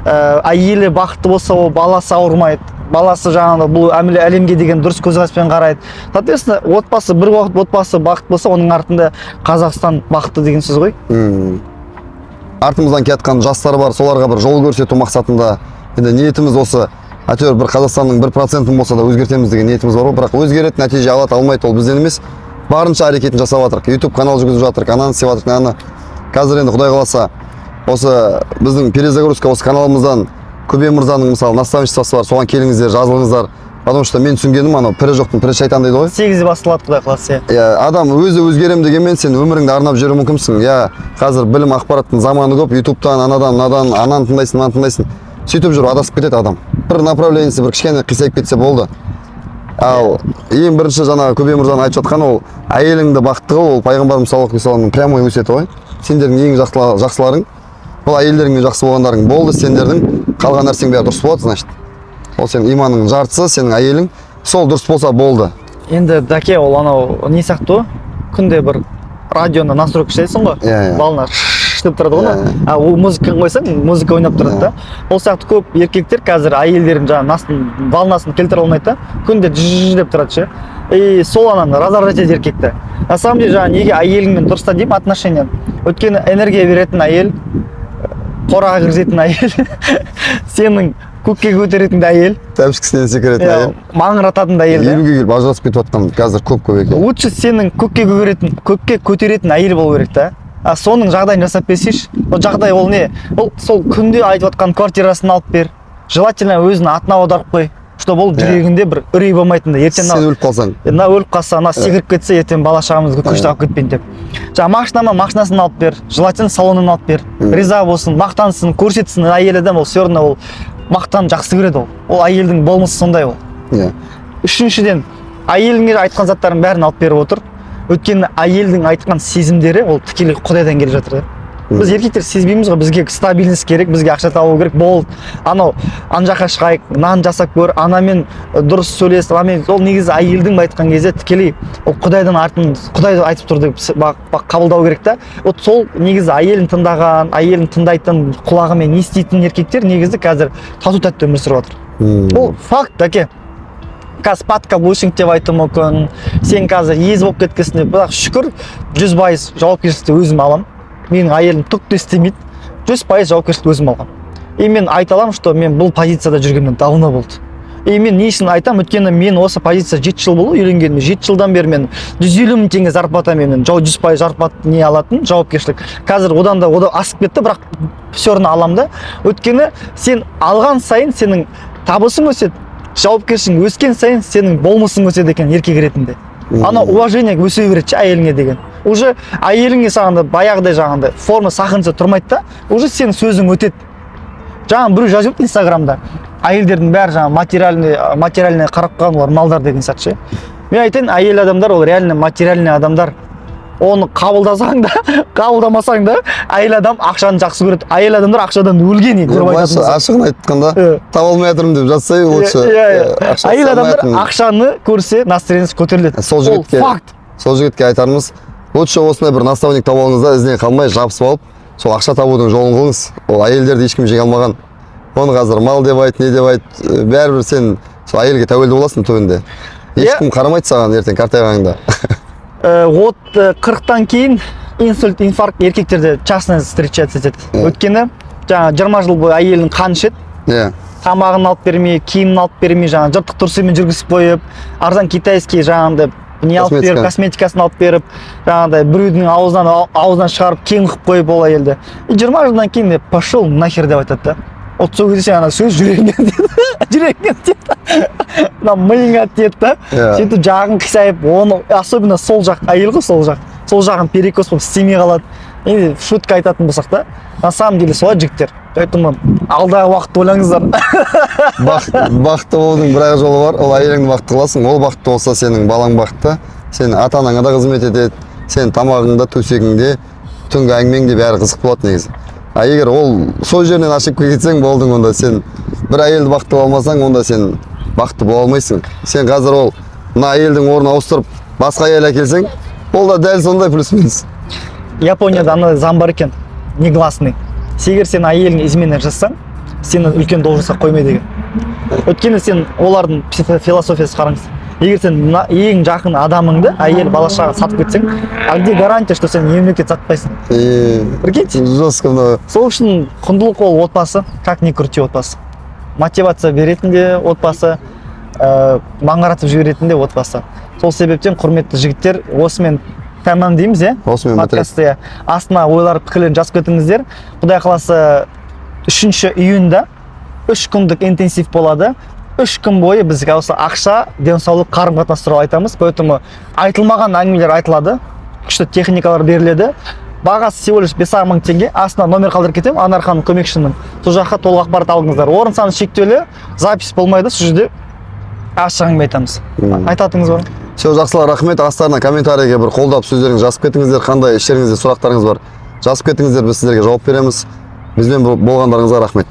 Әйелі бақытты болса, ол баласы ауырмайды, баласы жаңағы бұл әлемге деген дұрыс көзқараспен қарайды. Соответственно, отбасы бір уақыт, отбасы бақытты болса, оның артында Қазақстан бақытты деген сөз ғой. Артымыздан келатқан жастар бар, соларға бір жол көрсету мақсатында. Енді ниетіміз осы, әйтеуір бір Қазақстанның 1%-ін болса да өзгертеміз деген ниетіміз бар ғой. Бірақ өзгереді, нәтиже алады, алмайды, ол бізден емес. Барынша әрекетін жасап жатырық, YouTube канал жүргізіп жатырық, ананы істеп жатырық, мынаны. Қазір енді, Құдай қаласа, осы біздің перезагрузка, осы каналымыздан Көбей мырзаның, мысалы, наставничествосы бар, соған келіңіздер, жазылыңыздар. Потому что мен түсінгенім, анау пірі жоқтың пірі шайтан дейді ғой. 8-де басталады, Құдай қаласа, иә. Иә, адам өзі өзгерем дегенмен, сен өміріңді арнап жүруі мүмкінсің, иә. Қазір білім, ақпараттың заманы көп, ютубтан, анадан, мынадан, ананы тыңдайсың, мынаны тыңдайсың, сөйтіп жүріп адасып кетеді адам. Бір направлениесі бір кішкене қисайып кетсе болды. Ал ең бірінші жаңағы Көбей мырзаның айтып жатқаны, ол әйеліңді бақытты қыл. Ол пайғамбарымыз саллаллаху алейхи уассаламның прямой өсиеті ғой. Сендердің ең жақсыларың ол әйелдеріңмен жақсы болғандарың болды, сендердің қалған нәрсең бәрі дұрыс болады. Значит, ол сенің иманыңның жартысы, сенің әйелің, сол дұрыс болса болды. Енді, дәке, ол анау не сияқты ғой, күнде бір радионы настройка жасайсың ғой, Иә, иә. волна шш деп тұрады ғой. Иә, а ол музыканы қойсаң, музыка ойнап тұрады да. Ол сияқты көп еркектер қазір әйелдерін жаңағы волнасын келтіре алмайды да, күнде жж деп тұрады ше. И сол ананы раздражать етеді еркекті. На самом деле жаңағы неге әйеліңмен дұрыста деймін отношения? Өйткені энергия беретін әйел, қораға кіргізетін әйел, сенің көкке көтеретін де әйел. Тәпішкісінен секіретін әйел. Маңырататын да әйел да. 50-ге келіп ажырасып кетіп жатқан қазір көп, көп екен. Лучше сенің көкке көтеретін әйел болу керек та. А соның жағдайын жасап берсейші. Ол жағдай ол не? Ол сол күнде айтып жатқан квартирасын алып бер, желательно өзінің атына аударып қой, чтобы ол жүрегінде бір үрей болмайтындай ертең Сен өліп қалсаң. Мына өліп қалса, мына секіріп кетсе, ертең бала шағамызды көшті алып кетпейін деп. Жаңағы машина ма, машинасын алып бер, желательно салонын алып бер. Риза болсын, мақтансын, көрсетсін. Әйел адам ол все равно ол мақтан жақсы көреді. Ол әйелдің болмысы сондай ол. Үшіншіден, әйеліңе айтқан заттарын бәрін алып беріп отыр, өйткені әйелдің айтқан сезімдері ол тікелей Құдайдан келіп жатыр да. Біз, еркектер, сезбейміз ғой. Бізге стабильность керек, бізге ақша табу керек болды. Анау ана жаққа шығайық, нан жасап көр, анамен дұрыс сөйлес, анамен. Ол негізі әйелдің, былай айтқан кезде, тікелей ол Құдайдан, артын Құдай айтып тұр деп қабылдау керек та. Вот сол негізі әйелін тыңдаған, әйелін тыңдайтын, құлағымен еститін еркектер негізі қазір тату тәтті өмір сүріп жатыр. Ол факт, дәке. Қазір подкаблучник деп айтуы мүмкін, сен қазір ез болып кеткенсің деп. Бірақ шүкір, 100% жауапкершілікті өзім аламын. Менің әйелім түк те істемейді, 100% жауапкершілікті өзім алғанмын. И мен айта аламын, что мен бұл позицияда жүргенімнен давно болды. И мен не үшін айтамын? Өйткені мен осы позиция 7 жыл болды үйленгеніме, 7 жылдан бері мен 150 000 теңге зарплатамен мен 100% зарплата не алатын жауапкершілік. Қазір одан да одан асып кетті, бірақ все равно аламын да. Өйткені сен алған сайын сенің табысың өседі. Жауапкершілігің өскен сайын сенің болмысың өседі екен еркек ретінде. Ана уважение өсе береді ше әйеліңе деген. Уже әйеліңе саған да баяғыдай жаңағындай форма сақинша тұрмайды да, уже сенің сөзің өтеді. Жаңа біреу жазып жіберіпті инстаграмда: әйелдердің бәрі жаңағы материальный қарап қалған, олар малдар деген сияқты ше. Мен айтайын, әйел адамдар ол реально материальный адамдар. Оны қабылдасаң да, қабылдамасаң да, әйел адам ақшаны жақсы көреді. Әйел адамдар ақшадан өлген енді, грубо айтатын Былайша, болсақ. Ашығын айтқанда, таба алмай жатырмын деп жатса, лучше иә иә ақша Әйел таба алмай адамдар жатырмын. ақшаны көрсе, настроение сі көтеріледі. Сол жігітке Ол факт. Сол жігітке айтарымыз: лучше осындай бір наставник тауып алыңыз да, ізінен қалмай жабысып алып, сол ақша табудың жолын қылыңыз. Ол әйелдерді ешкім жеңе алмаған. Оны қазір мал деп айт, не деп айт, бәрібір сен сол әйелге тәуелді боласың түбінде. Ешкім қарамайды саған ертең қартайғаныңда. От 40-тан кейін инсульт, инфаркт еркектерде часто встречаться етеді. Өйткені жаңағы 20 жыл бойы әйелінің қанын ішеді, тамағын алып бермей, киімін алып бермей, жаңағы жыртық трусымен жүргізіп қойып, арзан китайский жаңағындай не алып беріп, Косметика. косметикасын алып беріп, жаңағыдай біреудің аузынан шығарып, кең қылып қойып ол әйелді. И 20 жылдан кейін де «пошел нахер» деп айтады да. Вот сол кезде сен ана сөз жүрегіңе тиеді, жүрегіңе тиеді, мына миыңа тиеді да. Сөйтіп жағың қисайып, оны особенно сол жақ, әйел ғой, сол жақ, сол жағын перекос болып істемей қалады. Енді шутка айтатын болсақ та, на самом деле солай, жігіттер. Поэтому алдағы уақытты ойлаңыздар. Бақытты болудың бір ақ жолы бар, ол әйеліңді бақытты қыласың. Ол бақытты болса, сенің балаң бақытты, сен ата анаңа да қызмет етеді, сен тамағыңда, төсегіңде, түнгі әңгімең де, бәрі қызық болады негізі. А егер ол сол жерінен ошибка кетсең, болдың. Онда сен бір әйелді бақытты бола алмасаң, онда сен бақытты бола алмайсың. Сен қазір ол мына әйелдің орнын ауыстырып, басқа әйел әкелсең, ол да дәл сондай, плюс минус. Японияда андай заң бар екен, негласный: егер сен әйеліңе измена жасасаң, сені үлкен должность қа қоймайды екен. Өйткені сен олардың философиясы, қараңыз: егер сен мына ең жақын адамыңды, әйел, бала шаға сатып кетсең, а где гарантия, что сен мемлекет сатпайсың? И Прикиньте. Жестко мынау. Сол үшін құндылық ол отбасы, как ни крути, отбасы мотивация беретін де, отбасы маңыратып жіберетін де отбасы. Сол себептен, құрметті жігіттер, осымен тәмамдаймыз, иә? Осымен бітірейік. Подкастты, иә. Астына ойлар, пікірлерін жазып кетіңіздер. Құдай қаласа, 3 июньда 3 күндік интенсив болады. 3 күн бойы біз осы ақша, денсаулық, қарым қатынас туралы айтамыз. Поэтому айтылмаған әңгімелер айтылады, күшті техникалар беріледі. Бағасы всего лишь 5 ақ мың теңге. Астына номер қалдырып кетемін Анар ханым көмекшінің, сол жаққа толық ақпарат алыңыздар. Орын саны шектеулі, запись болмайды. Сол жерде ашық әңгіме айтамыз. Айтатыныңыз бар? Все, жақсылар, рахмет. Астарына комментарийге бір қолдап сөздеріңізді жазып кетіңіздер. Қандай іштеріңізде сұрақтарыңыз бар, жазып кетіңіздер, біз сіздерге жауап береміз. Бізбен болғандарыңызға рахмет.